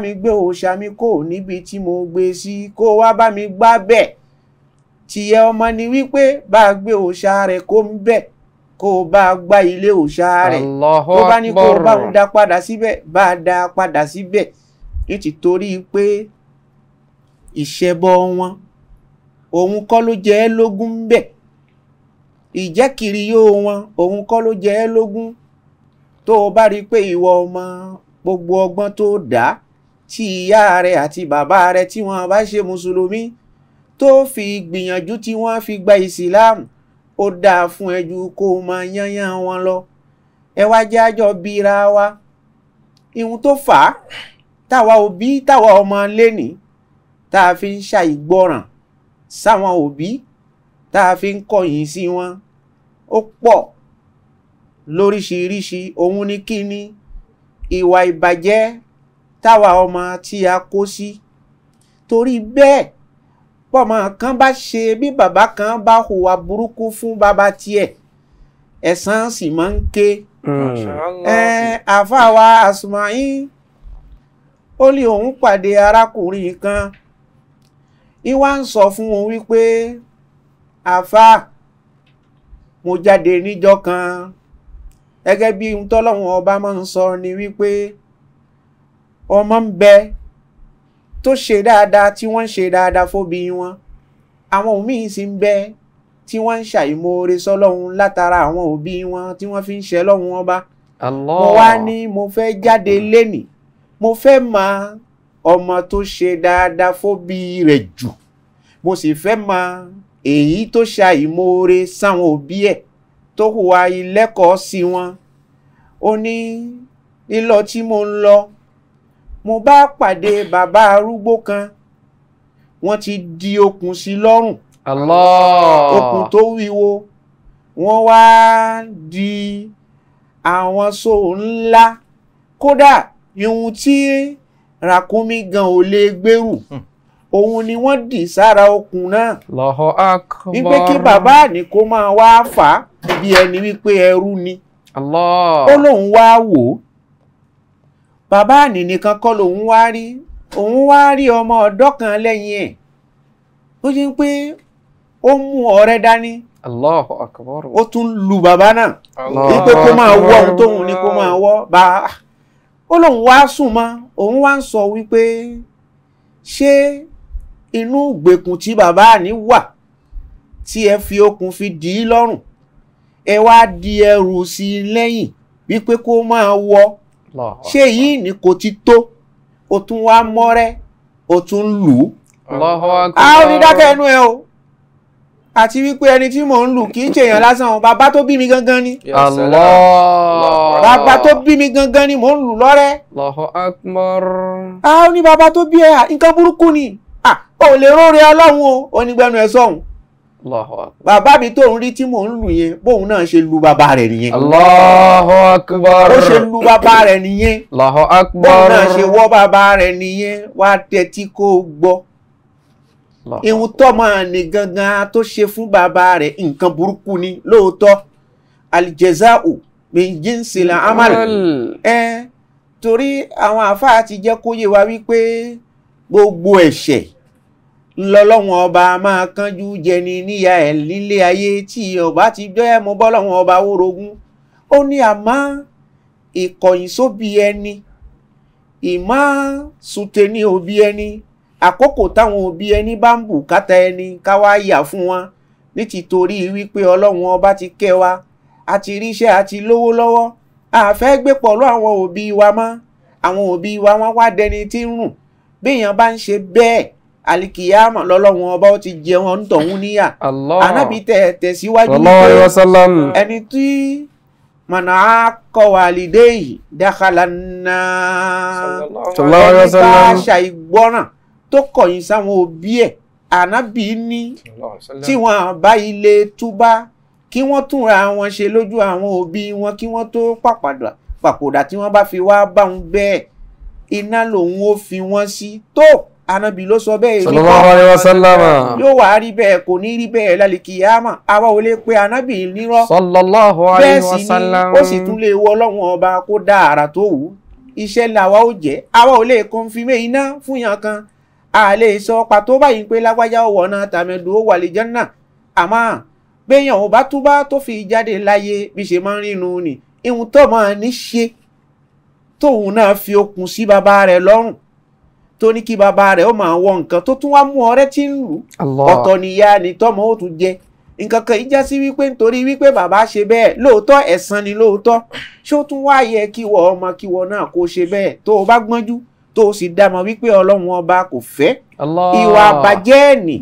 mi gbé òòṣà mi kó níbi tí mo gbé sí, kó wá bá mi gbá bẹ́ẹ̀. Tìyẹ ọmọ ni wípé bá a gbé òòṣà rẹ̀ kó ń bẹ̀, kó o bá a gbá ilé òòṣà rẹ̀, tó bá ní kó o bá ń dá padà síbẹ̀, bá a dá padà síbẹ̀. Nítorí pé ìṣẹbọ wọn òun kọ́ ló jẹ ẹ́ lógún ń bẹ̀, ìjẹ́kiri yóò wọn òun kọ́ ló jẹ ẹ́ lógún. Tó o bá rí i pé ìwọ ọmọ gbogbo ọgbọ́n tó dá tí ìyá rẹ̀ àti bàbá rẹ̀ tí wọ́n bá ṣe mùsùlùmí tó fi gbìyànjú tí wọ́n fi gba ìsìláàmù, ó dáa fún ẹ ju kó o máa yányán wọn lọ. Ẹ wá jẹ́ àjọ bíra wa. Ihun tó fà á táwa òbí táwa ọmọ lénìí tá a fi ń ṣàìgbọràn sáwọn òbí, tá a fi ń kọ̀yìn sí wọn, ó pọ̀ lóríṣiríṣi. Òun ni kíni ìwà ìbàjẹ́ táwa ọmọ tí a kó sí. Torí bẹ́ẹ̀, bọ́mọ kan bá ṣe bí bàbá kan bá hùwà burúkú fún bàbá tiẹ̀, ẹ̀san sì máa ń ké. Àáfàá wa Asma'i ó ní òun pàdé arákùnrin kan, ìwà ń sọ fún òun wípé àáfàá, mo jáde níjọ́ kan. Gẹ́gẹ́ bí ohun tọ́lọ́run ọba máa ń sọ ni wípé ọmọ ń bẹ tó ṣe dáadáa tí wọ́n ń ṣe dáadáa fóbi wọn, àwọn òmíì sì ń bẹ tí wọ́n ń ṣàìmoore sọ́lọ́run látara àwọn òbí wọn tí wọ́n fi ń ṣe lọ́hun ọba. Mo wá ní mo fẹ́ jáde lénìí, mo fẹ́ mọ ọmọ tó ṣe dáadáa fóbi rẹ̀ jù, mo sì fẹ́ mọ èyí tó ṣàìmoore sáwọn òbí ẹ̀ tó hùwà ilẹ́kọ̀ọ́ sí wọn. Ó ní lílọ tí mo ń lọ, mo bá pàdé bàbá arúgbó kan, wọ́n ti di okùn sí lọ́rùn. Allah. Okùn tó wíwo, wọ́n wá di àwọn so ńlá, kódà ihun tí ràkúnmí gan ò lè gbèrú, òun ni wọ́n dì sára okùn náà. Allahu akbar. Wípé kí bàbá ní kó máa wá fà á, bí ẹni wípé ẹrú ni. Allah. Ó lóun wá wò ó, bàbá àní nìkan kọ́ lòun wá rí, òun wá rí ọmọ ọ̀dọ́ kan lẹ́yìn ẹ̀ ó ṣe ń pé ó mú ọ̀rẹ́ dání. Allahu akbar. Ó tún lu bàbá náà wípé kó máa wọ́ ohun tóun ní kó máa wọ́ bá. Ó lóun wá sùn mọ́, òun wá ń sọ wípé ṣé inú ìgbèkùn tí bàbá àní wà tí ẹ fi okùn fi dì í lọ́rùn, ẹ wá di ẹrù sí i lẹ́yìn wípé kó máa wọ́, ṣé yìí ni kò ti tó, ó tún wá mọ́rẹ́, ó tún lù ú. Allahu akbar. A ó ní dákẹ́ ẹnu ẹ o, àti wípé ẹni tí mò ń lù kì í ṣèyàn lásán o, bàbá tó bí mi gangan ni. Allah. Bàbá tó bí mi gangan ni mò ń lù lọ́rẹ́. Allahu akbar. A ó ní bàbá tó bí ẹ, nǹkan burúkú ni, ó lè róore Ọlọ́run o, ó ní gbẹnu ẹ sọ̀hún. Allahu akbar. Bàbá mi tó ń rí tí mò ń lù yẹn, bóun náà ṣe lu bàbá rẹ̀ nìyẹn. Allahu akbar. Ó ṣe lu bàbá rẹ̀ nìyẹn. Allahu akbar. Bóun náà ṣe wọ́ bàbá rẹ̀ nìyẹn. Wá tẹ́tí kó gbọ́. Ihun tọ́mọ ní gangan tó ṣe fún bàbá rẹ̀ nǹkan burúkú ni lóòótọ́. Aljaza'u min jinsil amal. Torí àwọn àfáà ti jẹ́ kó yé wa wípé gbogbo ẹ̀ṣẹ̀ ńlọlọ́wọ́n ọba máa kánjú jẹni níyà ẹ̀ nílé ayé tí ọba ti jẹ́ mọ́ bọ́lọ́wọ́n ọba wórogún. Ó ní àmọ́ ìkọ̀yìn sóbi ẹni, ìmọ̀ sùtẹ̀ ní òbí ẹni, àkókò táwọn òbí ẹni bá ń bùkátà ẹni ká wá yà fún wọn ní tìtorí wípé Ọlọ́run ọba ti kẹ́ wa, a ti ríṣẹ́, a ti lówó lọ́wọ́, a fẹ́ gbé pọ̀lú àwọn òbí wa mọ́, àwọn òbí wa wọ́n wá dẹni tí ń rùn. Béèyàn bá ń ṣe bẹ́ẹ̀, alikiyama lọ́lọ́run ọba ó ti jẹun ntọ̀hún níyà. Ànábì tẹ̀síwájú wípé ẹni tí mọ̀nà akọ wàlídéyìí dakhala nnar, ẹni bá ṣàìgbọràn tó kọ̀yìn sáwọn òbí ẹ̀, Ànábì ní tí wọ́n bá ilé túbá kí wọ́n túnra wọn ṣe lójú àwọn òbí wọn kí wọ́n tó papòdà tí wọ́n bá fi wá bá wọn bẹ́ẹ̀, iná lòun ó fi wọ́n sí. Tó Ànábì ló sọ bẹ́ẹ̀, sallallahu alaihi wasallam. Yóò wá rí bẹ́ẹ̀, kò ní rí bẹ́ẹ̀ lálìkìyámà. Àwa ò lè pe Ànábì nírọ́, sallallahu alaihi wasallam. Bẹ́ẹ̀ sì ni ó sì tún lè wọ Ọlọ́run ọba kó dá àrà tó wù. Iṣẹ́ làwa ó jẹ́, àwa ò lè kọ́nfìmé iná fún yàn kan, a lè sọ pàtó báyìí pé lágbájá ó wọ̀nà tàmẹ̀dù ó wà lè Jánnà. Àmọ́ béèyàn ò bá túbá tó fi jáde láyé bí ṣe máa ń rínu ni ihun tó máa ní ṣe tóun náà fi okùn sí bàbá rẹ̀ lọ́rùn tó ní kí bàbá rẹ̀ ó máa wọ nǹkan tó tún wá mú ọ̀rẹ́ tí ń lù, ọ̀tọ̀ níyà ni tọ́mọ ó tún jẹ nǹkan kan. Ìjà sí wípé nítorí wípé bàbá ṣe bẹ́ẹ̀ lóòótọ́ ẹ̀san ni lóòótọ́, ṣó tún wá yẹ kí wọ ọmọ kí wọ náà kó ṣe bẹ́ẹ̀ tó o bá gbọ́njú tó o sì dámọ̀ wípé Ọlọ́run ọba kò fẹ́ ìwà àbàjẹ́ nì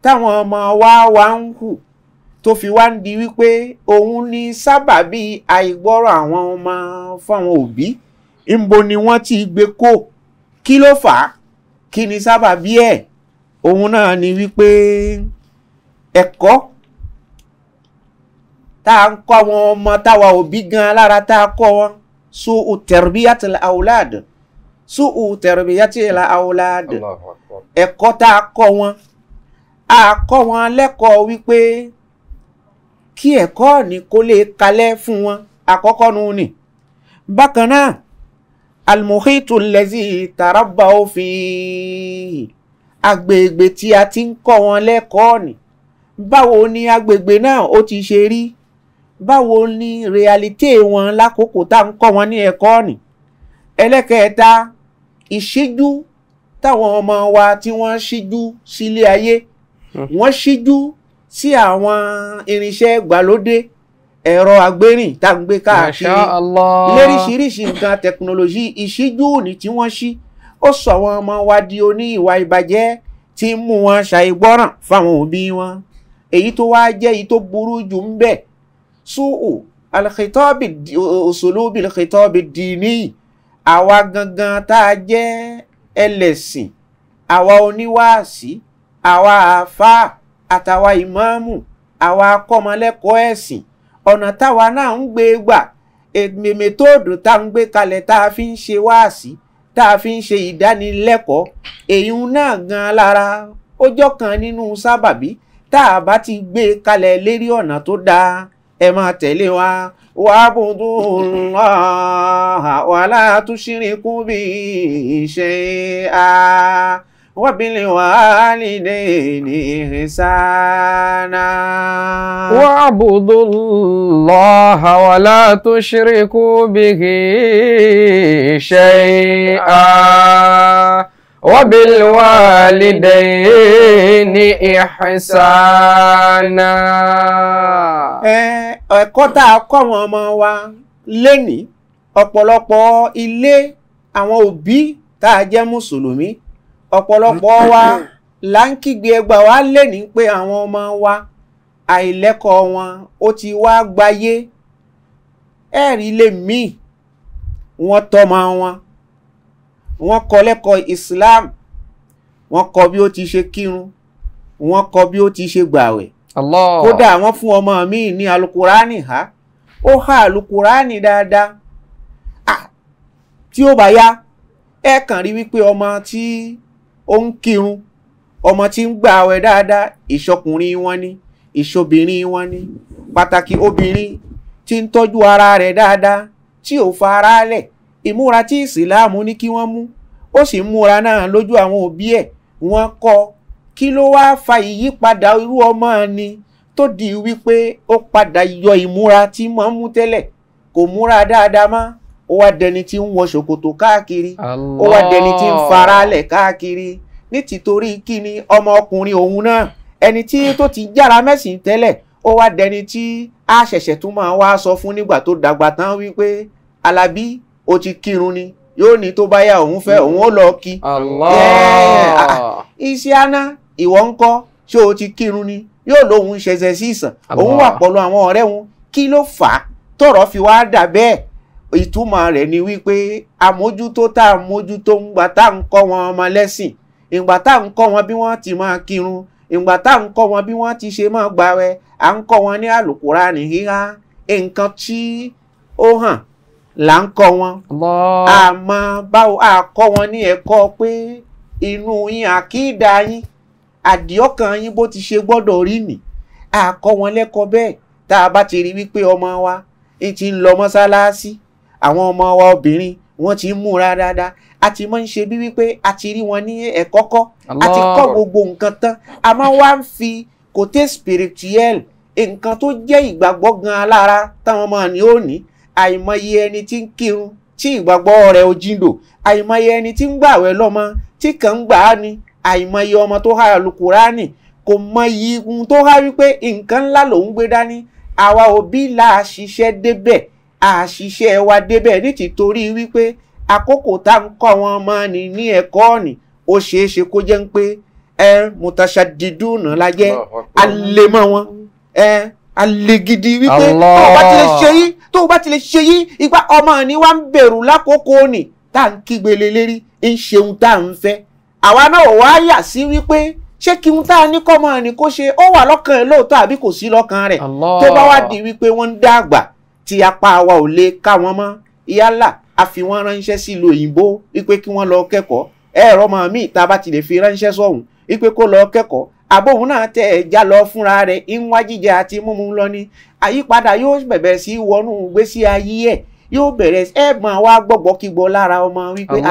táwọn ọmọ wa wá ń hù tó fi wá ń di wípé òun ni sábàbí àìgbọ́rọ̀ àwọn ọmọ fáwọn òbí. Ńbo ni wọ́n ti gbé kó, kí ló fà á, kí ni sábàbí ẹ̀? Òun náà ni wípé ẹ̀kọ́ tá a ń kọ́ àwọn ọmọ táwa òbí gan lára tá a kọ́ wọn, su'u tarbiyatil awlad, su'u tarbiyatil awlad, ẹ̀kọ́ tá a kọ́ wọn, a kọ́ wọn lẹ́kọ̀ọ́ wípé kí ẹ̀kọ́ ní kó lè kalẹ̀ fún wọn, àkọ́kọ́ nu ni. Bákan náà, almuhitu allazi tarabbaw fihi, agbègbè tí a ti ń kọ́ wọn lẹ́kọ̀ọ́ ni, báwo ni agbègbè náà ó ti ṣe rí, báwo ni realite wọn lákòókò tá à ń kọ́ wọn ní ẹ̀kọ́ ni. Ẹlẹ́kẹ̀ẹ́ta, ìṣíjú táwọn ọmọ wa tí wọ́n ṣíjú sílé ayé, wọ́n ṣíjú sí àwọn irinṣẹ́ ìgbàlódé, ẹ̀rọ agbérìn tá à ń gbé káàkiri, léríṣiríṣi nǹkan tẹkinọ́lọ́jì, ìṣíjú òní tí wọ́n ṣí ó sọ àwọn ọmọ wa di oní ìwà ìbàjẹ́ tí ń mú wọn ṣàìgbọ́ràn fáwọn òbí wọn. Èyí tó wá jẹ́ èyí tó burú jù ń bẹ̀, su'u al-khitabi usulubi al-khitabi dini, àwa gangan tá a jẹ́ ẹlẹ́sìn, àwa oníwàásí, àwa àáfàá àtàwa ìmáàmù, àwa akọ́mọlẹ́kọ̀ọ́ ẹ̀sìn, ọ̀nà táwa náà ń gbé gbà, mèmètóòdù tá ń gbé kalẹ̀ tá a fi ń ṣe wáàsí, tá a fi ń ṣe ìdánilẹ́kọ̀ọ́, èyí náà gan lára ọjọ́ kan nínú sábàbí tá a bá ti gbé kalẹ̀ lérí ọ̀nà tó dáa, Ẹ máa tẹ̀lé wa. Wa'budullaha wa la tushriku bihi shay'a wa bil walidayni ihsana. Wa'budullaha wa la tushriku bihi shay'a wa bil walidayni ihsana. Ẹ̀kọ́ tá a kọ́ wọn ọmọ wa lénìí, ọ̀pọ̀lọpọ̀ ilé àwọn òbí tá a jẹ́ mùsùlùmí, ọ̀pọ̀lọpọ̀ wa là ń kígbe ẹgbà wa lénìí pé àwọn ọmọ wa àìlẹ́kọ̀ọ́ wọn ó ti wá gbayé. Ẹ̀rí ilé míì wọ́n tọ́mọ wọn, wọ́n kọ́ lẹ́kọ̀ọ́ Islam, wọ́n kọ́ bí ó ti ṣe kírun, wọ́n kọ́ bí ó ti ṣe gbàwẹ̀. Kódà wọ́n fún ọmọ mi ní alukurani ha, ó ha alukurani dáadáa. Tí ó bá yá ẹ kàn rí wípé ọmọ tí ó ń kírun, ọmọ tí ń gbààwẹ̀ dáadáa, ìṣọkùnrin wọn ni, ìṣobìnrin wọn ni, pàtàkì obìnrin tí ń tọ́jú ara rẹ̀ dáadáa, tí ò fa ara lẹ̀, ìmúra tí ìsìláàmù ní kí wọ́n mú, ó sì ń múra náà lójú àwọn òbí ẹ̀, wọ́n kọ́. Kí ló wá fa ìyípadà irú ọmọ ni tó di wípé ó padà yọ ìmúra tí máa ń mú tẹ́lẹ̀, kò múra dáadáa mọ́, ó wá dẹni tí ń wọ ṣòkòtò káàkiri, ó wá dẹni tí ń faralẹ̀ káàkiri. Ní tìtorí kí ni ọmọkùnrin òun náà, ẹni tí tó ti jára mẹ́sìn tẹ́lẹ̀, ó wá dẹni tí a ṣẹ̀ṣẹ̀ tún máa wá sọ fún nígbà tó dàgbà tán wípé Alábí ó ti kírun ni, yóò ní tó bá yá òun fẹ́ òun ó lọ kí. Iṣẹ́ aná ìwọ ń kọ́, ṣé o ti kírun ni? Yóò lóun ṣẹ̀ṣẹ̀ sí ìsàn, òun wà pọ̀lú àwọn ọ̀rẹ́ òun. Kí ló fà á tọ̀rọ̀ fi wá dà bẹ́ẹ̀? Ìtumọ̀ rẹ̀ ni wípé àmójútó tá a mójútó ń gbà tá à ń kọ́ wọn ọmọ lẹ́sìn, ìgbà tá à ń kọ́ wọn bí wọ́n ti máa kírun, ìgbà tá à ń kọ́ wọn bí wọ́n ti ṣe máa gbààwẹ̀, à ń kọ́ wọn ní àlùkùránì híhá, nǹkan tí ó hàn là ń kọ́ wọn. Àmọ́ báwo a kọ́ wọn ní ẹ̀kọ́ pé inú yín, àkídà yín, àdìọ́kàn yín bó ti ṣe gbọ́dọ̀ rí nì, a kọ́ wọn lẹ́kọ̀ọ́ bẹ́ẹ̀. Tá a bá ti rí wípé ọmọ wa ń ti ń lọ mọ́sálásí, àwọn ọmọ wa obìnrin wọ́n ti ń múra dáadáa, a ti máa ń ṣe bí wípé a ti rí wọn ní ẹ̀kọ́ kọ́, a ti kọ́ gbogbo nǹkan tán, a máa wá ń fi côté spirituel, nǹkan tó jẹ́ ìgbàgbọ́ gan alára táwọn ọmọ ní ó ní. Àìmọye ẹni tí ń kírun tí ìgbàgbọ́ rẹ̀ ò jíndò, àìmọye ẹni tí ń gbàwẹ̀ lọ́mọ tí kàn ń gbà á ni, àìmọye ọmọ tó há alukurani kò mọyì ohun tó há wípé nǹkan ńlá lòún gbé dání. Àwa òbí la ṣiṣẹ́ débẹ̀, àṣìṣe wa débẹ̀ ní tìtorí wípé àkókò tá ń kọ́ wọn ọmọ ní ní ẹ̀kọ́ ọ̀nì, ó ṣeé ṣe kó jẹ́ ń pé ẹ mutashadiduna la jẹ́, alẹ́ mọ́ wọn, ẹ alẹ́ gidi wípé tó o bá ti lè ṣe yí, tó o bá ti lè ṣe yí, ipa ọmọ ni wá ń bẹ̀rù lákòókò òní tá à ń kígbe lé lérí, ń ṣeun tá à ń fẹ́. Àwa náà wá yà sí wípé ṣé kí n tá a ní kọ́mọ ni kó ṣe, ó wà lọ́kàn ẹ̀ lóòótọ́ àbí kò sí lọ́kàn rẹ̀? Tó bá wá di wípé wọ́n ń dàgbà tí apá wa ò lè ká wọn mọ́, yálà a fi wọ́n ránṣẹ́ sílùú òyìnbó wípé kí wọ́n lọ kẹ́kọ̀ọ́, ẹ̀rọ ọmọ mi tá a bá ti lè fi ránṣẹ́ sọ̀hún wípé kó lọ kẹ́kọ̀ọ́, àbóhun náà tẹ̀ ẹ̀ já lọ fúnra rẹ̀, ń wá jíjẹ àti mímu lọ ni. Àyípadà yóò bẹ̀bẹ̀ sí wọnú ìgbésí ayé ẹ̀, yóò bẹ̀rẹ̀ ẹ̀ máa wá gbọ́gbọ́ kígbọ́ lára ọmọ wípé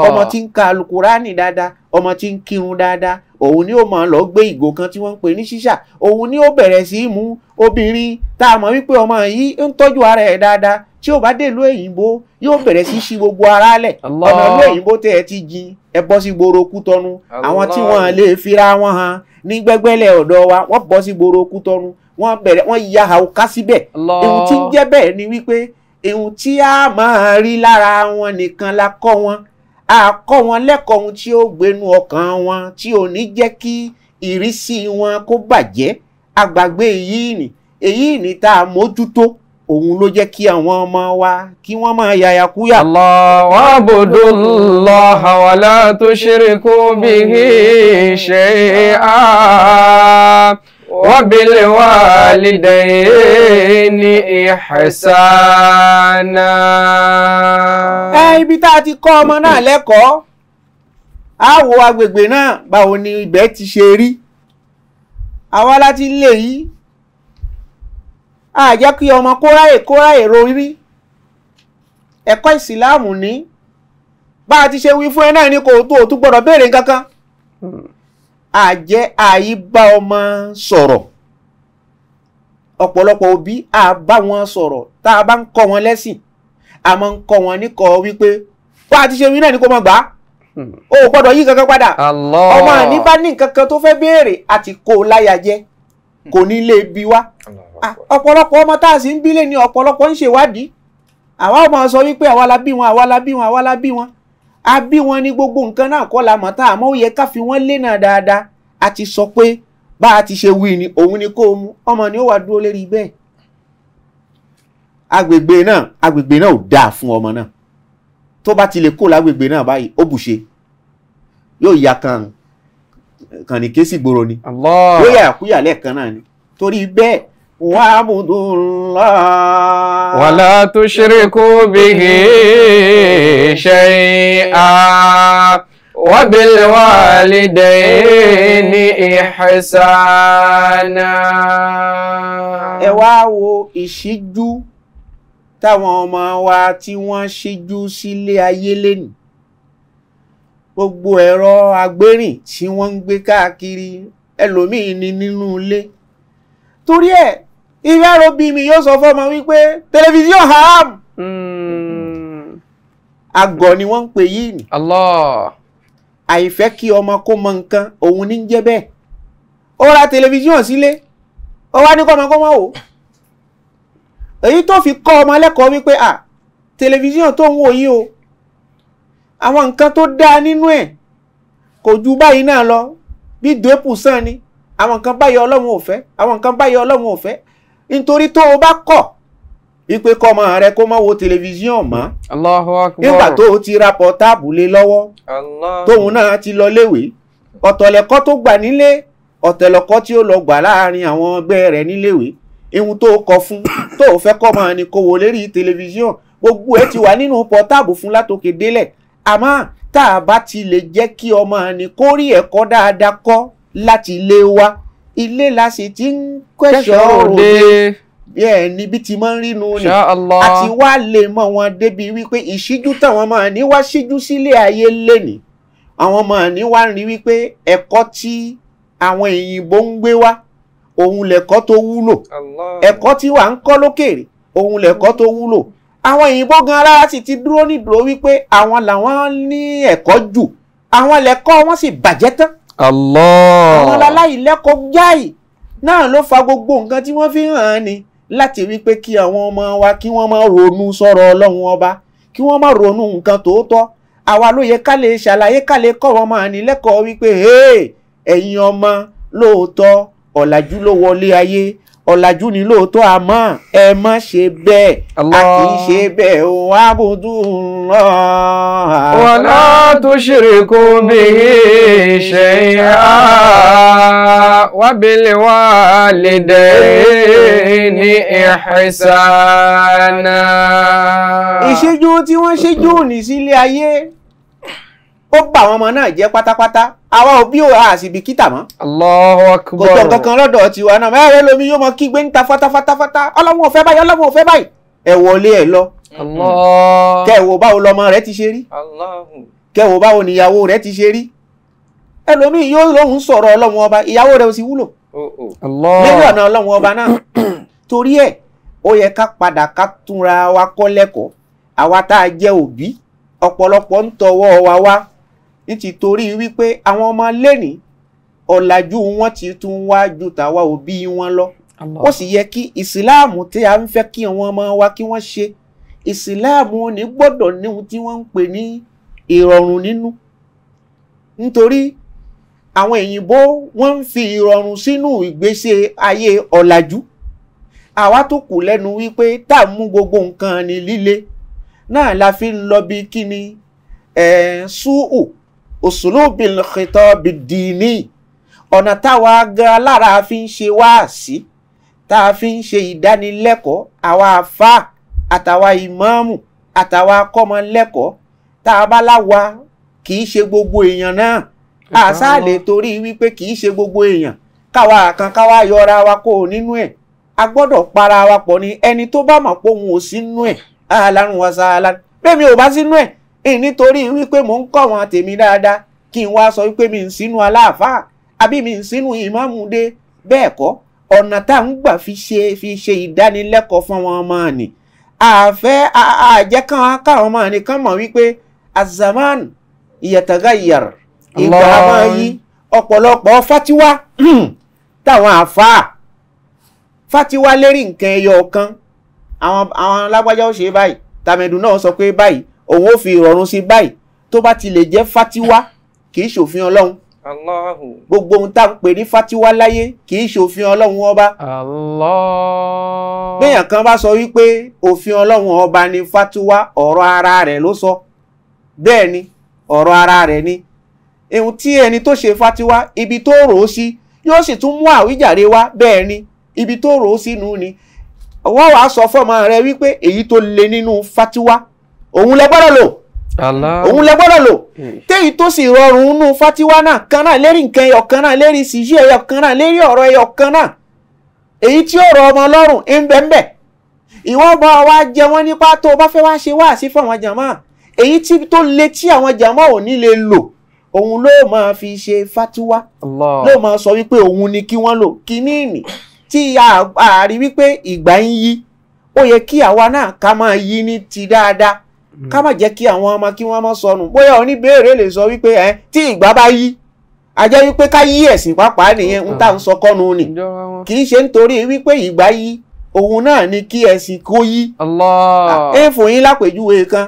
ọmọ tí ń ka alukurani dáadáa, ọmọ tí ń kírun dáadáa, òun ni ó máa lọ gbé ìgò kan tí wọ́n ń pè ní ṣíṣà, òun ni ó bẹ̀rẹ̀ sí í mú. Obìnrin tá a mọ̀ wípé ọmọ yìí ń tọ́jú ara ẹ̀ dáadáa, tí ó bá dé ìlú òyìnbó yóò bẹ̀rẹ̀ sí ṣí gbogbo ara lẹ̀. Ọ̀nà ìlú òyìnbó tẹ̀ ẹ ti jin, ẹ bọ́ sí gbòòrò Kútọ́nù, àwọn tí wọ́n lè fira wọn hàn ní gbẹ́gbẹ́lẹ̀ ọ̀dọ̀ wa, wọ́n bọ́ sí gbòòrò Kútọ́nù, wọ́n bẹ̀rẹ̀ wọ́n ya àwòká síbẹ̀. Ohun tí ń jẹ́ bẹ́ẹ̀ ni wípé ohun tí a máa rí lára wọn nìkan la kọ́ wọn, a kọ́ wọn lẹ́kọ̀ọ́ ohun tí ó gbénu ọkàn wọn, tí ò ní jẹ́ kí ìrísí wọn kó bàjẹ́. Àgbàgbé èyí ni tá a mójútó, òun ló jẹ́ kí àwọn ọmọ wa kí wọ́n máa yàyàkúyà. Allah wa'budullaha wa la tushriku bihi shay'an wa bil walidayni ihsana. Ẹ ibi tá a ti kọ́ ọmọ náà lẹ́kọ̀ọ́, á wo agbègbè náà báwo ni ibẹ̀ ti ṣe rí. Àwa láti lè yí A jẹ́ kí ọmọ kóráyè kóráyè rorí. Ẹ̀kọ́ ìsìláàmù ní bá a ti ṣe wí fún ẹ náà ni kò tó o tún gbọ́dọ̀ béèrè kankan. A jẹ́ àyíbá ọmọ sọ̀rọ̀. Ọ̀pọ̀lọpọ̀ òbí a bá wọn sọ̀rọ̀ tá a bá ń kọ́ wọn lẹ́sìn, a máa ń kọ́ wọn níkọ́ wípé bá a ti ṣe wí náà ni kò mọ̀ gbà á, o ò gbọ́dọ̀ yí kankan padà. Ọmọ àní bá ní nǹkan kan tó fẹ́ béèrè àti kó o láyà jẹ, kò ní lè bi wá. Ọ̀pọ̀lọpọ̀ ọmọ tá a sì ń bí lé ní ọ̀pọ̀lọpọ̀ ń ṣèwádìí. Àwa ọmọ sọ wípé àwa la bí wọn, àwa la bí wọn, àwa la bí wọn, a bí wọn ní gbogbo nǹkan náà kọ́ la mọ̀ tá, àmọ́ ó yẹ ká fi wọ́n lé náà dáadáa. A ti sọ pé bá a ti ṣe wí ni òun ni kó o mú, ọmọ ni ó wà dúró lérí bẹ́ẹ̀. Agbègbè náà, agbègbè náà ò dáa fún ọmọ náà. Tó bá ti lè kó lágbègbè náà báyìí, ó bùṣe, yóò ya kan kàn ní kéésì gbòòrò ni, yóò yà kúyà lẹ́ẹ̀kan náà ni. Torí bẹ́ẹ̀ wa'budullah wala tushriku bihi shay'an wa bil walidayni ihsana. Ẹ wá wo ìṣíjú táwọn ọmọ wa tí wọ́n ṣíjú sílé ayé lẹ́nu, gbogbo ẹ̀rọ agbérìn tí wọ́n ń gbé káàkiri, ẹlòmíín ní nínú ilé. Torí ẹ̀ ìfẹ́ bí mi yóò sọ fọ́mọ wípé tẹlifíṣọ̀n haram. Àgọ̀ ni wọ́n ń pè yìí ni. Allah. Àìfẹ́ kí ọmọ kó mọ nǹkan òun ní jẹ́ bẹ́ẹ̀. Ó ra tẹlifíṣọ̀n sílé, ó wá ní kọ́mọ kó mọ́ wò. Èyí tó fi kọ́ ọmọ lẹ́kọ̀ọ́ wípé à tẹlifíṣọ̀n tó ń wò yìí o, àwọn nǹkan tó dáa nínú ẹ̀ kò ju báyìí náà lọ, bí 2% ni, àwọn nǹkan báyìí Ọlọ́run ò fẹ́, àwọn nǹkan báyìí Ọlọ́run ò fẹ́. Nítorí tó o bá kọ̀ wípé kọ́mọ rẹ kó má wo tẹlifíṣọ̀n mọ́, Allahu Akbar, nígbà tó o ti ra pọ̀táàbù lé lọ́wọ́, tóun náà ti lọ léwé, ọ̀tọ̀lẹ̀kọ́ tó gbà nílé, ọ̀tọ̀lẹ̀kọ́ tí ó lọ gbà láàrin àwọn ẹgbẹ́ rẹ̀ níléwé, ihun tó kọ fún tó o fẹ́ kọ́mọ ni kó wo lérí tẹlifíṣọ̀n, gbogbo ẹ ti wà nínú pọ̀táàbù fún látòkè délẹ̀. Àmọ́ tá a bá ti lè jẹ́ kí ọmọ ni kó rí ẹ̀kọ́ dáadáa kọ́ láti ilé wa, ilé la sì ti ń kẹ́ṣọ̀ọ́ òde, bẹ́ẹ̀ ni bí ti máa ń rínu ni. Àti wá lè mọ wọn débi wípé ìṣíjú táwọn máa ní wá ṣíjú sílé ayé lénìí, àwọn máa ní wá rí wípé ẹ̀kọ́ tí àwọn òyìnbó ń gbé wá òun lẹ̀kọ́ tó wúlò, ẹ̀kọ́ tí wà ń kọ́ lókèrè òun lẹ̀kọ́ tó wúlò. Àwọn òyìnbó gan alára sì ti dúró nídúró wípé àwọn làwọn ní ẹ̀kọ́ jù, àwọn lẹ̀kọ́ wọn sì bàjẹ́ tán. Allah. Àwọn aláìlẹ́kọ̀ọ́ jáì náà ló fa gbogbo nǹkan tí wọ́n fi hàn án ni láti wípé kí àwọn ọmọ wa kí wọ́n má ronú sọ̀rọ̀ Ọlọ́run ọba, kí wọ́n má ronú nǹkan tòótọ́. Àwa ló yẹ ká lè ṣàlàyé ká lè kọ́ wọn máa ní lẹ́kọ̀ọ́ wípé ẹ̀yin ọmọ lóòótọ́ ọ̀làjú ló wọlé ayé, ọ̀làjú ni lóòótọ́, àmọ́ ẹ má ṣe bẹ́ẹ̀, a kì í ṣe bẹ́ẹ̀ o, abudullah. Wala tushriku bihi shay'an wa bil walidayni ihsana. Ìṣẹ́jú tí wọ́n ṣẹ́jú ní sílé ayé ó bà àwọn ọmọ náà jẹ́ pátápátá. Àwa òbí ò a sì bìkítà mọ́. Allahu Akbar. Kò tó kankan lọ́dọ̀ tiwa náà, mẹ́rẹ̀ lómi yóò mọ kígbe ń ta fátáfátáfátá, Ọlọ́run ò fẹ́ báyìí, Ọlọ́run ò fẹ́ báyìí. Ẹ wọlé ẹ lọ. Allah. Kẹ́ wo báwo lọmọ rẹ ti ṣe rí. Kẹ́ wo báwo níyàwó rẹ ti ṣe rí. Ẹlòmíì yóò lóhùn sọ̀rọ̀ Ọlọ́run ọba, ìyàwó rẹ ò sì wúlò. Lẹ́yìn ọ̀nà Ọlọ́run ọba náà. Torí ẹ̀ ó yẹ ká padà ká túnra wa kọ́ lẹ́kọ̀ọ́. Àwa tá a jẹ́ òbí, ọ̀pọ̀lọpọ̀ ń tọwọ́ wa wá nítorí wípé àwọn ọmọ lẹ́nìí ọ̀làjú wọn ti tún wá ju tàwa òbí wọn lọ. Ó sì yẹ kí ìsìláàmù tí a ń fẹ́ kí àwọn ọmọ wa kí wọ́n ṣe, ìsìláàmù ní gbọ́dọ̀ ní ohun tí wọ́n ń pè ní ìrọ̀rùn nínú. Nítorí àwọn òyìnbó wọ́n ń fi ìrọ̀rùn sínú ìgbésí ayé ọ̀làjú. Àwa tó kù lẹ́nu wípé tá a mú gbogbo nǹkan ní líle náà la fi ń lọ bí kíni su'u usulubil khitab dini, ọ̀nà táwa gan lára fi ń ṣe wáàsí, tá a fi ń ṣe ìdánilẹ́kọ̀ọ́, àwa àfáà àtàwa ìmáàmù àtàwa akọ́mọlẹ́kọ̀ọ́, tá a bá láwa kì í ṣe gbogbo èèyàn náà, àṣà lè torí wípé kì í ṣe gbogbo èèyàn káwa kan káwa yọra wa kó nínú ẹ̀. A gbọ́dọ̀ para wa pọ̀ ni. Ẹni tó bá mọ̀ pé òun ò sínú ẹ̀, ahlan wa sahlan. Bẹ́ẹ̀ mi ò bá sínú ẹ̀, nítorí wípé mò ń kọ́ wọn tèmi dáadáa, kí n wá sọ wípé mi ń sínú aláàfáà àbí mi ń sínú ìmáàmù dé. Bẹ́ẹ̀ kọ́, ọ̀nà tá à ń gbà fi ṣe ìdánilẹ́kọ̀ọ́ fún wọn ọmọ nì. Àfẹ́ àjẹ́ káwọn ọmọ nì kán mọ̀ wípé azaman yataghayyar, ìgbà máa yí. Ọ̀pọ̀lọpọ̀ fatiwa táwọn àfáà fatiwa lérí nǹkan ẹyọ kan, àwọn alágbájá ó ṣe báyìí, tàmẹ̀dù náà sọ pé báyìí, òun ó fi ìrọ̀rùn sí báyìí. Tó bá ti lè jẹ́ fatiwa, kì í ṣòfin Ọlọ́run. Gbogbo ohun tá à ń pè ní fatiwa láyé kì í ṣòfin Ọlọ́run ọba. Béèyàn kan bá sọ wípé òfin Ọlọ́run ọba ni fatiwa, ọ̀rọ̀ ara rẹ̀ ló sọ. Bẹ́ẹ̀ ni, ọ̀rọ̀ ara rẹ̀ ni. Ohun tí ẹni tó ṣe fatiwa, ibi tó rò ó sí, yóò sì tún mú àwíjàre wá. Bẹ́ẹ̀ ni, ibi tó rò ó sínú ni. Wọ́n wàá sọ fọ́mọ rẹ wípé èyí tó le nínú fatiwa, òun lẹ gbọ́dọ̀ lò. Òun lẹ gbọ́dọ̀ lò. Téyí tó sì rọrùn nínú fatiwa náà kan náà, lérí nǹkan ẹyọ kan náà, lérí síṣẹ́ ẹyọ kan náà, lérí ọ̀rọ̀ ẹyọ kan náà, èyí tí ó rọ ọmọ lọ́rùn ń bẹ ń bẹ. Ìwọ bá wa jẹ wọ́n nípa tó o bá fẹ́ wá ṣe wáàsí fún àwọn jàmáà, èyí tí tó le tí àwọn jàmáà ò ní lè lò, òun ló máa fi ṣe fatiwa, ló máa sọ wípé òun ni kí wọ́n lò. Kíní ìní tí a rí wípé ìgbà ń yí, ó yẹ kí àwa náà ká máa yí ní ti dáadáa, ká má jẹ́ kí àwọn ọmọ kí wọ́n má sọnù. Bóyá oníbèèrè lè sọ wípé ẹ tí ìgbà bá yí, a jẹ́ wípé ká yí ẹ̀sìn pàápàá nìyẹn, ń tà ń sọ kọ́nu ni. Kì í ṣe nítorí wípé ìgbà yí, òun náà ni kí ẹ̀sìn kó yí. Ẹ fún yín lápèjúwe kan,